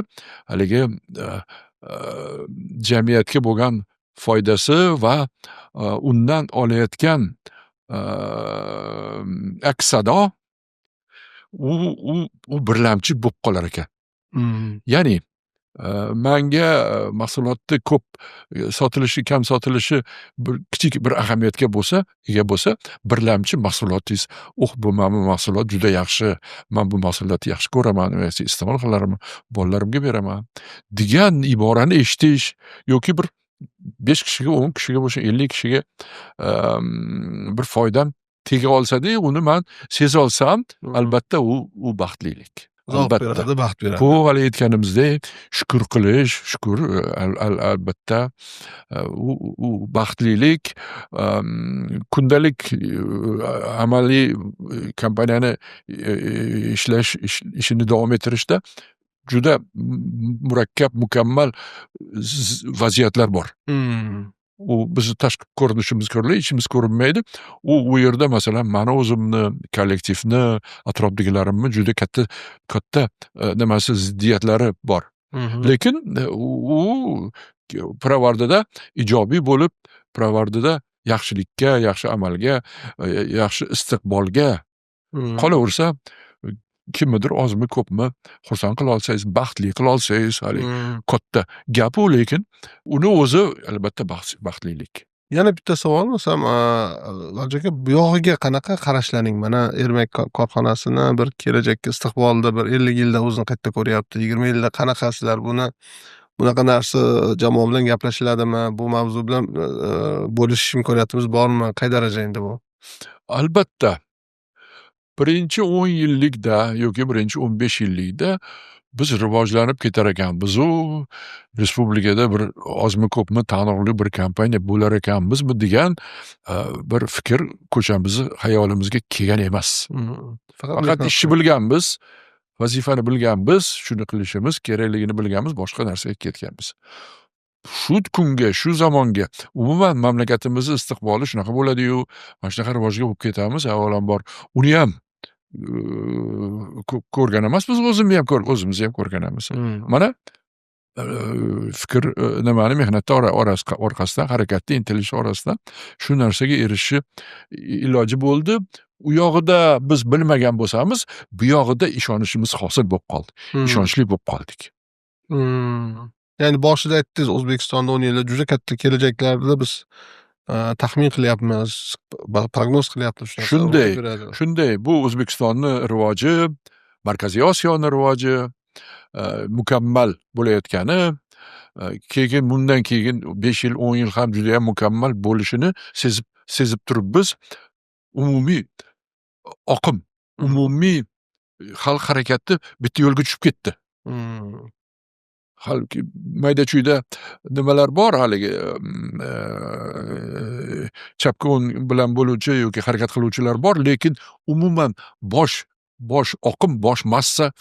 haligi jamiyatga bo'lgan foydasi va undan olayotgan aks sado u birlamchi bo'lib qolar ekan. Ya'ni manga mahsulotni ko'p sotilishi, kam sotilishi bir kichik bir ahamiyatga ega bo'lsa, birlamchi mahsulotingiz, "Uh, bu, mana bu mahsulot juda yaxshi, man bu mahsulotni yaxshi ko'raman, iste'mol qilaman, bolalarimga beraman", degan iborani eshitish yoki bir 5 kishiga, 10 kishiga bo'lsa, 50 kishiga bir foydam tega olsada, uni man sezolsam, albatta u baxtlilik. Zavq Albatta. beradi, baxt beradi. Bu hali aytganimizdek, shukur qilish, shukur albatta u baxtlilik. Kundalik amaliy kompaniyani ishlash ishini davom ettirishda juda murakkab, mukammal vaziyatlar bor. U bizni tashqi ko'rinishimiz ko'rinadi, ichimiz ko'rinmaydi. U yerda, masalan, mani o'zimni, kollektivni, atrofdagilarimni juda katta katta nimasi, ziddiyatlari bor. Lekin u pirovardida ijobiy bo'lib, pirovardida yaxshilikka, yaxshi amalga, yaxshi istiqbolga qolaversa, kimnidir ozmi, ko'pmi xursand qila olsangiz, baxtli qila olsangiz, haligi katta gap u, lekin uni o'zi albatta baxtlilik. Yana bitta savol bo'lsam, Valijon aka, buyog'iga qanaqa qarashlaring? Mana Ermak korxonasini bir kelajakka, istiqbolda bir 50 yilda o'zini qayerda ko'ryapti, 20 yilda qanaqa sizlar buni, bunaqa narsa jamoa bilan gaplashiladimi? Bu mavzu bilan bo'lishish imkoniyatimiz bormi? Qay daraja endi bu? Albatta. Birinchi 10 yillikda yoki birinchi 15 yillikda biz rivojlanib ketar ekanmizu, respublikada bir ozmi, ko'pmi taniqli bir kompaniya bo'lar ekanmizmi degan bir fikr ko'chamizni, xayolimizga kelgan emas. Faqat Faqat mehnat ishni bilganmiz. Vazifani bilganmiz, shuni qilishimiz kerakligini bilganmiz, boshqa narsaga ketganmiz. Shu kunga, shu zamonga, umuman mamlakatimizni istiqboli shunaqa bo'ladi-yu, mana shunaqa rivojga bo'lib ketamiz, avvalambor uniyam ko'rgan emasmiz, o'zimni ham o'zimizni ham ko'rgan emas. Mana fikr, nimani, mehnatni orqasidan, harakatni, intilish orasidan shu narsaga erishishni iloji bo'ldi. U yog'ida biz bilmagan bo'lsamiz, bu yog'ida ishonishimiz hosil bo'lib qoldi. Ishonchli bo'lib qoldik. Ya'ni boshida aytdingiz, O'zbekistonda 10 yilda juda katta kelajaklarda biz taxmin qilyapmiz, prognoz qilyapmiz shu narsa Shunday, ro'y beradi. Shunday. Bu O'zbekistonni rivoji, Markaziy Osiyoni rivoji mukammal bo'layotgani, keyin bundan keyin 5 yil, 10 yil ham judayam mukammal bo'lishini sezib turibmiz. Umumiy oqim, umumiy xalq harakati bitta yo'lga tushib ketdi. Haligi mayda-chuyda nimalar bor, haligi chapga o'ng bilan bo'luvchi yoki harakat qiluvchilar bor, lekin umuman bosh oqim, bosh massa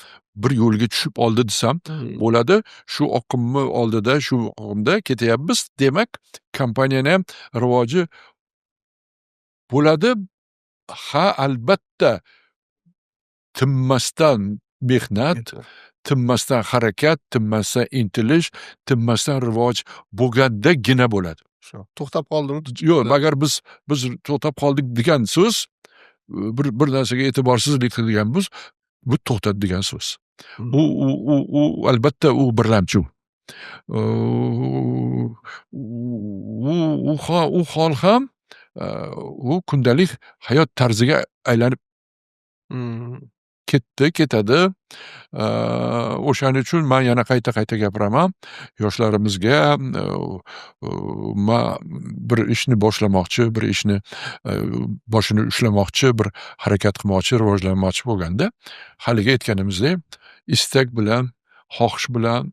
bir yo'lga tushib oldi desam bo'ladi. Shu oqimni oldida, shu oqimda ketyapmiz. Demak, kompaniyani ham rivoji bo'ladi. Ha, albatta, tinmasdan mehnat, tinmasdan harakat, tinmasdan intilish, tinmasdan rivoj bo'lgandagina bo'ladi. Shu. To'xtab qoldimi? Yo'q, agar biz to'xtab qoldik degan so'z, bir narsaga e'tiborsizlik qilganmiz, bu to'xtadi degan so'z. U albatta u birlamchi. U hol ham u kundalik hayot tarziga aylanib ketdi, ketadi. O'shaning uchun man yana qayta-qayta gapiraman. Yoshlarimizga, man bir ishni boshlamoqchi, bir ishni boshini ushlamoqchi, bir harakat qilmoqchi, rivojlanmoqchi bo'lganda, haligi aytganimizdek, istak bilan, xohish bilan,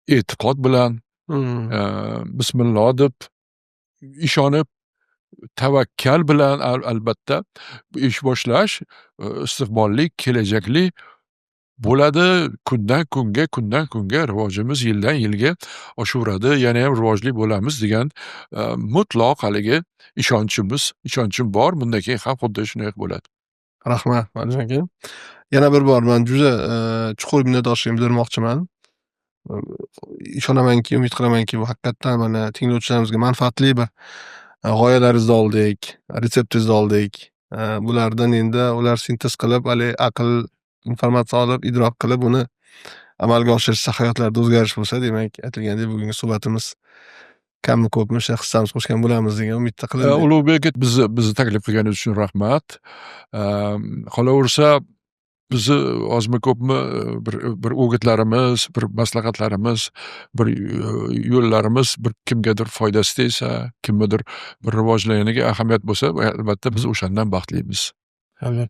e'tiqod bilan, bismilloh deb ishonib, tavakkal bilan albatta ish boshlash istiqbolli, kelajakli bo'ladi. Kundan kunga, kundan kunga rivojimiz yildan yilga oshaveradi, yanayam rivojli bo'lamiz degan mutlaq haligi ishonchimiz, ishonchim bor. Bundan keyin ham xuddi shunday bo'ladi. Rahmat, Valijon aka. Yana bir bor man juda chuqur minnatdorchiligimni bildirmoqchiman. Ishonamanki, umid qilamanki, bu haqiqatdan mana tinglovchilarimizga manfaatli bir g'oyalaringizni oldik, retseptingizni oldik. Bulardan endi ular sintez qilib, haligi aql informatsiya olib, idrok qilib, uni amalga oshirishsa, hayotlarida o'zgarish bo'lsa, demak, aytilgandek, bugungi suhbatimiz kammi, ko'pmi o'sha hissamiz qo'shgan bo'lamiz degan umidda qilindi. Ulug'bek aka, bizni taklif qilganingiz uchun rahmat. Qolaversa, bizni ozmi ko'pmi bir o'gitlarimiz, bir maslahatlarimiz, bir yo'llarimiz bir kimgadir foydasi tegsa, kimnidir bir rivojlanganiga ahamiyat bo'lsa, albatta biz o'shandan baxtlimiz.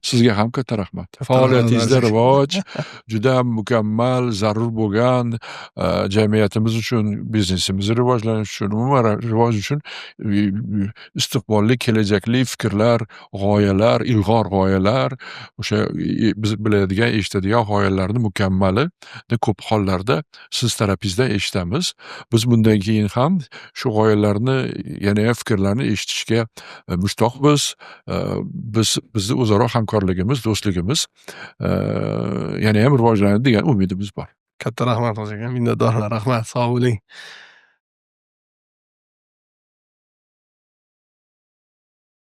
Sizga ham katta rahmat. Katta Faoliyatingizda rahmat. rivoj, juda mukammal, zarur bo'lgan, jamiyatimiz uchun, biznesimizni rivojlanishi uchun, umuman rivoj uchun istiqbolli, kelajakli fikrlar, g'oyalar, ilg'or g'oyalar, o'sha biz biladigan, eshitadigan g'oyalarni mukammali ko'p hollarda siz tarafingizdan eshitamiz. Biz bundan keyin ham shu g'oyalarni, yanayam fikrlarni eshitishga mushtoqmiz. Bizni o'zaro hamkorligimiz, do'stligimiz yanayam rivojlanadi degan umidimiz bor. Katta rahmat, Hoji aka, minnatdorman, rahmat, sog' bo'ling.